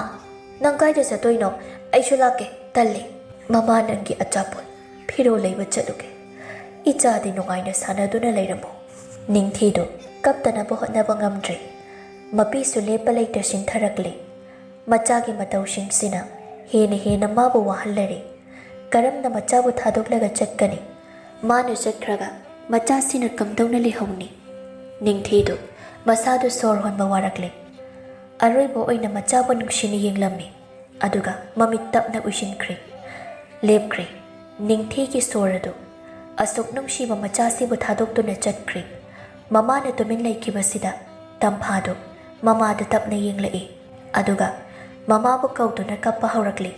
ꯅꯪ ꯀꯥꯏꯗ ꯆꯠꯇꯣꯏꯅꯣ? ꯑꯩꯁꯨ ꯂꯥꯛꯀꯦ꯫ ꯇꯜꯂꯦ꯫ ꯃꯃꯥ ꯅꯪꯒꯤ ꯑꯆꯥꯄꯣꯠ, ꯐꯤꯔꯣꯜ ꯂꯩꯕ ꯆꯠꯂꯨꯒꯦ꯫ ꯏꯆꯥꯗꯤ ꯅꯨꯡꯉꯥꯏꯅ ꯁꯥꯟꯅꯗꯨꯅ ꯂꯩꯔꯝꯃꯣ꯫" ꯅꯤꯡꯊꯤꯗꯨ ꯀꯞꯇꯅꯕ ꯍꯣꯠꯅꯕ ꯉꯝꯗ꯭ꯔꯦ꯫ ꯃꯄꯤꯁꯨ ꯂꯦꯞꯄ ꯂꯩꯇ ꯁꯤꯟꯊꯔꯛꯂꯦ꯫ ꯃꯆꯥꯒꯤ ꯃꯇꯧꯁꯤꯡꯁꯤꯅ ꯍꯦꯟꯅ ꯍꯦꯟꯅ ꯃꯥꯕꯨ ꯋꯥꯍꯜꯂꯔꯦ꯫ ꯀꯔꯝꯅ ꯃꯆꯥꯕꯨ ꯊꯥꯗꯣꯛꯂꯒ ꯆꯠꯀꯅꯤ? ꯃꯥꯅ ꯆꯠꯈ꯭ꯔꯒ ꯃꯆꯥꯁꯤꯅ ꯀꯝꯗꯧꯅ ꯂꯩꯍꯧꯅꯤ? ꯅꯤꯡꯊꯤꯗꯨ ꯃꯁꯥꯗꯨ ꯁꯣꯔ ꯍꯣꯟꯕ ꯋꯥꯔꯛꯂꯦ꯫ ꯑꯔꯣꯏꯕ ꯑꯣꯏꯅ ꯃꯆꯥꯕꯨ ꯅꯨꯡꯁꯤꯅ ꯌꯦꯡꯂꯝꯃꯤ꯫ ꯑꯗꯨꯒ ꯃꯃꯤꯠ ꯇꯞꯅ ꯎꯏꯁꯤꯟꯈ꯭ꯔꯦ꯫ ꯂꯦꯞꯈ꯭ꯔꯦ꯫ ꯅꯤꯡꯊꯤꯒꯤ ꯁꯣꯔ ꯑꯗꯨ ꯑꯁꯨꯛ ꯅꯨꯡꯁꯤꯕ ꯃꯆꯥꯁꯤꯕꯨ ꯊꯥꯗꯣꯛꯇꯨꯅ ꯆꯠꯈ꯭ꯔꯦ꯫ ꯃꯃꯥꯅ ꯇꯨꯃꯤꯟ ꯂꯩꯈꯤꯕꯁꯤꯗ ꯇꯝꯐꯥꯗꯨ ꯃꯃꯥꯗ ꯇꯞꯅ ꯌꯦꯡꯂꯛꯏ꯫ ꯑꯗꯨꯒ ꯃꯃꯥꯕꯨ ꯀꯧꯗꯨꯅ ꯀꯞꯄ ꯍꯧꯔꯛꯂꯤ꯫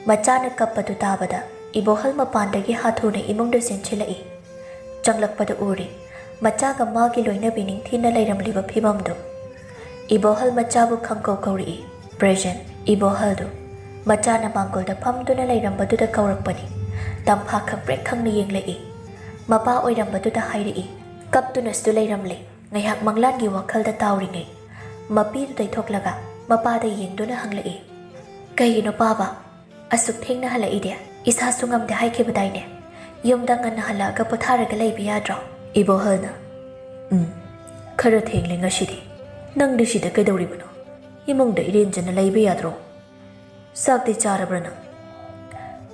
ꯃꯆꯥꯅ ꯀꯞꯄꯗꯨ ꯇꯥꯕꯗ ꯏꯕꯣꯍꯜ ꯃꯄꯥꯟꯗꯒꯤ ꯍꯥꯊꯨꯅ ꯏꯃꯨꯡꯗ ꯆꯦꯟꯁꯤꯜꯂꯛꯏ꯫ ꯆꯪꯂꯛꯄꯗ ꯎꯔꯦ, ꯃꯆꯥꯒ ꯃꯥꯒꯤ ꯂꯣꯏꯅꯕꯤ ꯅꯤꯡꯊꯤꯅ ꯂꯩꯔꯝꯂꯤꯕ ꯐꯤꯕꯝꯗꯨ꯫ ꯏꯕꯣꯍꯜ ꯃꯆꯥꯕꯨ ꯈꯪꯀꯧ ꯀꯧꯔꯛꯏ꯫ "ꯄ꯭ꯔꯖꯦꯟ꯫" ꯏꯕꯣꯍꯜꯗꯨ ꯃꯆꯥꯅ ꯃꯥꯡꯒꯣꯜꯗ ꯐꯝꯗꯨꯅ ꯂꯩꯔꯝꯕꯗꯨꯗ ꯀꯧꯔꯛꯄꯅꯤ꯫ ꯇꯝꯐꯥ ꯈꯪꯄ꯭ꯔꯦꯛ ꯈꯪꯅ ꯌꯦꯡꯂꯛꯏ꯫ ꯃꯄꯥ ꯑꯣꯏꯔꯝꯕꯗꯨꯗ ꯍꯥꯏꯔꯛꯏ꯫ ꯀꯞꯇꯨꯅꯁꯨ ꯂꯩꯔꯝꯂꯦ꯫ ꯉꯥꯏꯍꯥꯛ ꯃꯪꯂꯥꯟꯒꯤ ꯋꯥꯈꯜꯗ ꯇꯥꯎꯔꯤꯉꯩ, ꯃꯄꯤꯗꯨ ꯇꯩꯊꯣꯛꯂꯒ ꯃꯄꯥꯗ ꯌꯦꯡꯗꯨꯅ ꯍꯪꯂꯛꯏ, "ꯀꯩꯒꯤꯅꯣ ꯄꯥꯕ? ꯑꯁꯨꯛ ꯊꯦꯡꯅ ꯍꯜꯂꯛꯏꯗꯤ? ꯏꯁꯥꯁꯨ ꯉꯝꯗꯦ ꯍꯥꯏꯈꯤꯕꯗꯥꯏꯅꯦ? ꯌꯨꯝꯗ ꯉꯟꯅ ꯍꯜꯂꯛꯑꯒ ꯄꯣꯊꯥꯔꯒ ꯂꯩꯕ ꯌꯥꯗ꯭ꯔꯣ?" ꯏꯕꯣꯍꯜꯅ, "ꯎꯝ, ꯈꯔ ꯊꯦꯡꯂꯦ ꯉꯁꯤꯗꯤ꯫ ꯅꯪꯗꯤ ꯁꯤꯗ ꯀꯩꯗꯧꯔꯤꯕꯅꯣ? ꯏꯃꯨꯡꯗ ꯏꯔꯦꯟꯖꯅ ꯂꯩꯕ ꯌꯥꯗ꯭ꯔꯣ? ꯆꯥꯛꯇꯤ ꯆꯥꯔꯕ꯭ꯔꯥ ꯅꯪ?"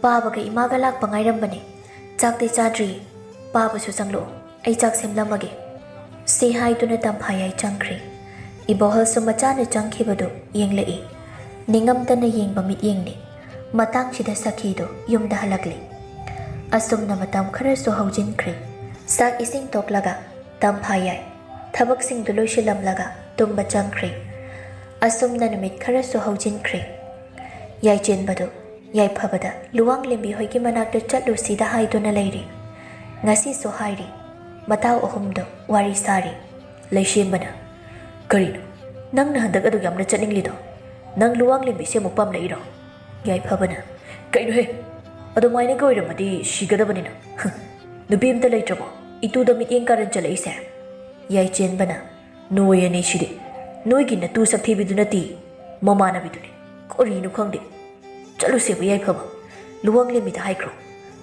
"ꯄꯥꯕꯒ ꯏꯃꯥꯒ ꯂꯥꯛꯄ ꯉꯥꯏꯔꯝꯕꯅꯦ꯫ ꯆꯥꯛꯇꯤ ꯆꯥꯗ꯭ꯔꯤꯌꯦ꯫ ꯄꯥꯕꯁꯨ ꯆꯪꯂꯛꯑꯣ꯫ ꯑꯩ ꯆꯥꯛ ꯁꯦꯝꯂꯝꯃꯒꯦ꯫" ꯁꯤ ꯍꯥꯏꯗꯨꯅ ꯇꯝꯐꯥꯌꯥꯏ ꯆꯪꯈ꯭ꯔꯦ꯫ ꯏꯕꯣꯍꯜꯁꯨ ꯃꯆꯥꯅ ꯆꯪꯈꯤꯕꯗꯨ ꯌꯦꯡꯂꯛꯏ꯫ ꯅꯤꯡꯉꯝꯗꯅ ꯌꯦꯡꯕ ꯃꯤꯠꯌꯦꯡꯅꯤ꯫ ꯃꯇꯥꯡꯁꯤꯗ ꯁꯈꯤꯗꯨ ꯌꯨꯝꯗ ꯍꯜꯂꯛꯂꯤ꯫ ꯑꯁꯨꯝꯅ ꯃꯇꯝ ꯈꯔꯁꯨ ꯍꯧꯖꯤꯟꯈ꯭ꯔꯦ꯫ ꯆꯥꯛ ꯏꯁꯤꯡ ꯇꯣꯛꯂꯒ ꯇꯝꯐꯥꯌꯥꯏ ꯊꯕꯛꯁꯤꯡꯗꯨ ꯂꯣꯏꯁꯤꯜꯂꯝꯂꯒ ꯇꯨꯝꯕ ꯆꯪꯈ꯭ꯔꯦ꯫ ꯑꯁꯨꯝꯅ ꯅꯨꯃꯤꯠ ꯈꯔꯁꯨ ꯍꯧꯖꯤꯟꯈ꯭ꯔꯦ꯫ ꯌꯥꯏꯆꯦꯟꯕꯗꯨ ꯌꯥꯏꯐꯕꯗ ꯂꯨꯋꯥꯡꯂꯦꯝꯕꯤ ꯍꯣꯏꯒꯤ ꯃꯅꯥꯛꯇ ꯆꯠꯂꯨꯁꯤꯗ ꯍꯥꯏꯗꯨꯅ ꯂꯩꯔꯤ꯫ ꯉꯁꯤꯁꯨ ꯍꯥꯏꯔꯤ꯫ ꯃꯇꯥꯎ ꯑꯍꯨꯝꯗꯣ ꯋꯥꯔꯤ ꯁꯥꯔꯤ꯫ ꯂꯩꯁꯦꯝꯕꯅ, "ꯀꯔꯤꯅꯣ? ꯅꯪꯅ ꯍꯟꯗꯛ ꯑꯗꯨꯛ ꯌꯥꯝꯅ ꯆꯠꯅꯤꯡꯂꯤꯗꯣ? ꯅꯪ ꯂꯨꯋꯥꯡꯂꯦꯝꯕꯤꯁꯦ ꯑꯃꯨꯛ ꯄꯥꯝꯂꯛꯏꯔꯣ?" ꯌꯥꯏꯐꯕꯅ, "ꯀꯩꯅꯣꯍꯦ? ꯑꯗꯨꯃꯥꯏꯅꯒ ꯑꯣꯏꯔꯝꯃꯗꯤ ꯁꯤꯒꯗꯕꯅꯤꯅ꯫ ꯍ, ꯅꯨꯄꯤ ꯑꯝꯇ ꯂꯩꯇ꯭ꯔꯕꯣ ꯏꯇꯨꯗ ꯃꯤꯠꯌꯦꯡ ꯀꯥꯔꯟ ꯆꯠꯂꯛꯏꯁꯦ?" ꯌꯥꯏꯆꯦꯟꯕꯅ, "ꯅꯣꯏ ꯑꯅꯤꯁꯤꯗꯤ꯫ ꯅꯣꯏꯒꯤ ꯅꯇꯨ ꯁꯛꯊꯤꯕꯤꯗꯨ ꯅꯠꯇꯦ, ꯃꯃꯥꯟꯅꯕꯤꯗꯨꯅꯤ꯫ ꯀꯔꯤꯅꯣ ꯈꯪꯗꯦ꯫ ꯆꯠꯂꯨꯁꯦꯕ ꯌꯥꯏꯐꯕ꯫ ꯂꯨꯋꯥꯡꯂꯦꯝꯕꯤꯗ ꯍꯥꯏꯈ꯭ꯔꯣ꯫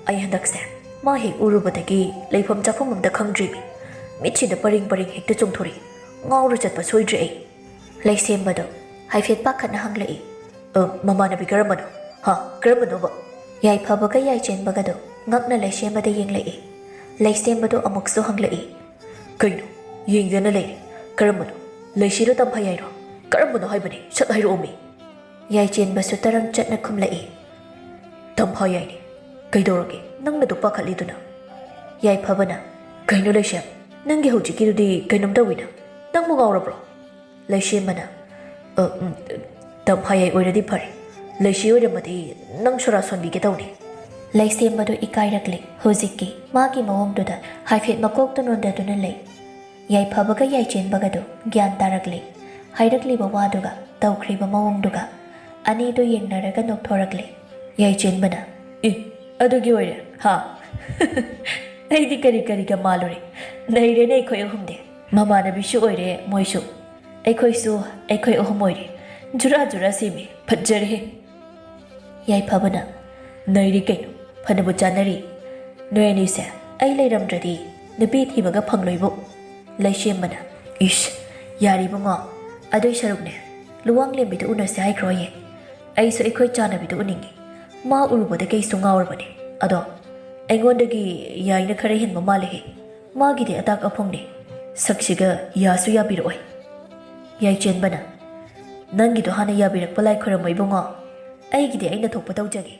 ꯑꯩ ꯍꯟꯗꯛꯁꯦ ꯃꯥ ꯍꯦꯛ ꯎꯔꯨꯕꯗꯒꯤ ꯂꯩꯐꯝ ꯆꯥꯐꯝ ꯑꯝꯇ ꯈꯪꯗ꯭ꯔꯤꯃꯤ꯫ ꯃꯤꯠꯁꯤꯗ ꯄꯔꯤꯡ ꯄꯔꯤꯡ ꯍꯦꯛꯇ ꯆꯣꯡꯊꯣꯔꯛꯏ꯫ ꯉꯥꯎꯔ ꯆꯠꯄ ꯁꯣꯏꯗ꯭ꯔꯦ ꯑꯩ꯫" ꯂꯩꯁꯦꯝꯕꯗꯣ ꯍꯥꯏꯐꯦꯠ ꯄꯥꯈꯠꯅ ꯍꯪꯂꯛꯏ꯫ "ꯑ, ꯃꯃꯥꯟꯅꯕꯤ ꯀꯔꯝꯕꯅꯣ? ꯍꯥ, ꯀꯔꯝꯕꯅꯣꯕ?" ꯌꯥꯏꯐꯕꯒ ꯌꯥꯏꯆꯦꯟꯕꯒꯗꯣ ꯉꯛꯅ ꯂꯩꯁꯦꯝꯕꯗ ꯌꯦꯡꯂꯛꯏ꯫ ꯂꯩꯁꯦꯝꯕꯗꯣ ꯑꯃꯨꯛꯁꯨ ꯍꯪꯂꯛꯏ꯫ "ꯀꯩꯅꯣ? ꯌꯦꯡꯗꯅ ꯂꯩꯔꯦ꯫ ꯀꯔꯝꯕꯅꯣ? ꯂꯩꯁꯤꯔꯣ ꯇꯝꯐꯥ ꯌꯥꯏꯔꯣ? ꯀꯔꯝꯕꯅꯣ ꯍꯥꯏꯕꯅꯦ? ꯁꯠ ꯍꯥꯏꯔꯛꯑꯣꯃꯤ!" ꯌꯥꯏꯆꯦꯟꯕꯁꯨ ꯇꯔꯪ ꯆꯠꯅ ꯈꯨꯝꯂꯛꯏ꯫ "ꯇꯝꯐꯥ ꯌꯥꯏꯅꯦ꯫ ꯀꯩꯗꯧꯔꯒꯦ? ꯅꯪꯅ ꯑꯗꯨꯛ ꯄꯥꯈꯠꯂꯤꯗꯨꯅ?" ꯌꯥꯏꯐꯕꯅ, "ꯀꯩꯅꯣ ꯂꯩꯁꯦꯝ? ꯅꯪꯒꯤ ꯍꯧꯖꯤꯛꯀꯤꯗꯨꯗꯤ ꯀꯩꯅꯣꯝ ꯇꯧꯋꯤꯅ꯫ ꯅꯪꯕꯨ ꯉꯥꯎꯔꯕ꯭ꯔꯣ?" ꯂꯩꯁꯦꯝꯕꯅ, "ꯑ, ꯎꯝ, ꯇꯝꯐꯥ ꯌꯥꯏ ꯑꯣꯏꯔꯗꯤ ꯐꯔꯦ꯫ ꯂꯩꯁꯤ ꯑꯣꯏꯔꯝꯃꯗꯤ ꯅꯪ ꯁꯣꯔꯥ ꯁꯣꯟꯕꯤꯒꯦ ꯇꯧꯅꯤ꯫" ꯂꯩꯁꯦꯝꯕꯗꯨ ꯏꯀꯥꯏꯔꯛꯂꯦ ꯍꯧꯖꯤꯛꯀꯤ ꯃꯥꯒꯤ ꯃꯑꯣꯡꯗꯨꯗ꯫ ꯍꯥꯏꯐꯦꯠ ꯃꯀꯣꯛꯇꯨ ꯅꯣꯟꯗꯗꯨꯅ ꯂꯩ꯫ ꯌꯥꯏꯐꯕꯒ ꯌꯥꯏꯆꯦꯟꯕꯒꯗꯨ ꯒ꯭ꯌꯥꯟ ꯇꯥꯔꯛꯂꯦ꯫ ꯍꯥꯏꯔꯛꯂꯤꯕ ꯋꯥꯗꯨꯒ ꯇꯧꯈ꯭ꯔꯤꯕ ꯃꯑꯣꯡꯗꯨꯒ꯫ ꯑꯅꯤꯗꯨ ꯌꯦꯡꯅꯔꯒ ꯅꯣꯛꯊꯣꯔꯛꯂꯦ꯫ ꯌꯥꯏꯆꯦꯟꯕꯅ, "ꯑꯦ, ꯑꯗꯨꯒꯤ ꯑꯣꯏꯔꯦ, ꯍꯥ?" "ꯑꯩꯗꯤ ꯀꯔꯤ ꯀꯔꯤꯒ ꯃꯥꯜꯂꯨꯔꯦ꯫ ꯅꯩꯔꯦꯅꯦ ꯑꯩꯈꯣꯏ ꯑꯍꯨꯝꯗꯤ꯫ ꯃꯃꯥꯟꯅꯕꯤꯁꯨ ꯑꯣꯏꯔꯦ ꯃꯣꯏꯁꯨ꯫ ꯑꯩꯈꯣꯏꯁꯨ ꯑꯩꯈꯣꯏ ꯑꯍꯨꯝ ꯑꯣꯏꯔꯦ꯫ ꯖꯨꯔꯥ ꯖꯨꯔꯥ ꯁꯦꯝꯃꯦ꯫ ꯐꯠꯖꯔꯦꯍꯦ꯫" ꯌꯥꯏꯐꯕꯅ, "ꯅꯩꯔꯤ ꯀꯩꯅꯣ, ꯐꯅꯕꯨ ꯆꯥꯅꯔꯤ꯫ ꯅꯣꯏ ꯑꯅꯤꯁꯦ ꯑꯩ ꯂꯩꯔꯝꯗ꯭ꯔꯗꯤ ꯅꯨꯄꯤ ꯊꯤꯕꯒ ꯐꯪꯂꯣꯏꯕꯨ꯫" ꯂꯩꯁꯦꯝꯕꯅ, "ꯏꯁ, ꯌꯥꯔꯦ ꯏꯕꯨꯡꯉꯣ, ꯑꯗꯨꯏ ꯁꯔꯨꯛꯅꯦ, ꯂꯨꯋꯥꯡꯂꯦꯝꯕꯤꯗ ꯎꯅꯁꯦ ꯍꯥꯏꯈ꯭ꯔꯣ ꯍꯌꯦꯡ꯫ ꯑꯩꯁꯨ ꯑꯩꯈꯣꯏ ꯆꯥꯅꯕꯤꯗꯣ ꯎꯅꯤꯡꯉꯤ꯫ ꯃꯥ ꯎꯔꯨꯕꯗ ꯀꯩꯁꯨ ꯉꯥꯎꯔꯕꯅꯦ꯫ ꯑꯗꯣ ꯑꯩꯉꯣꯟꯗꯒꯤ ꯌꯥꯏꯅ ꯈꯔ ꯍꯦꯟꯕ ꯃꯥꯜꯂꯦꯍꯦ꯫ ꯃꯥꯒꯤꯗꯤ ꯑꯇꯥꯛ ꯑꯐꯣꯡꯅꯦ꯫ ꯁꯛꯁꯤꯒ ꯌꯥꯁꯨ ꯌꯥꯕꯤꯔꯛꯑꯣꯏ꯫" ꯌꯥꯏꯆꯦꯟꯕꯅ, "ꯅꯪꯒꯤꯗꯣ ꯍꯥꯟꯅ ꯌꯥꯕꯤꯔꯛꯄ ꯂꯥꯏ ꯈꯣꯏꯔꯝꯃꯣ ꯏꯕꯨꯡꯉꯣ꯫ ꯑꯩꯒꯤꯗꯤ ꯑꯩꯅ ꯊꯣꯛꯄ ꯇꯧꯖꯒꯦ꯫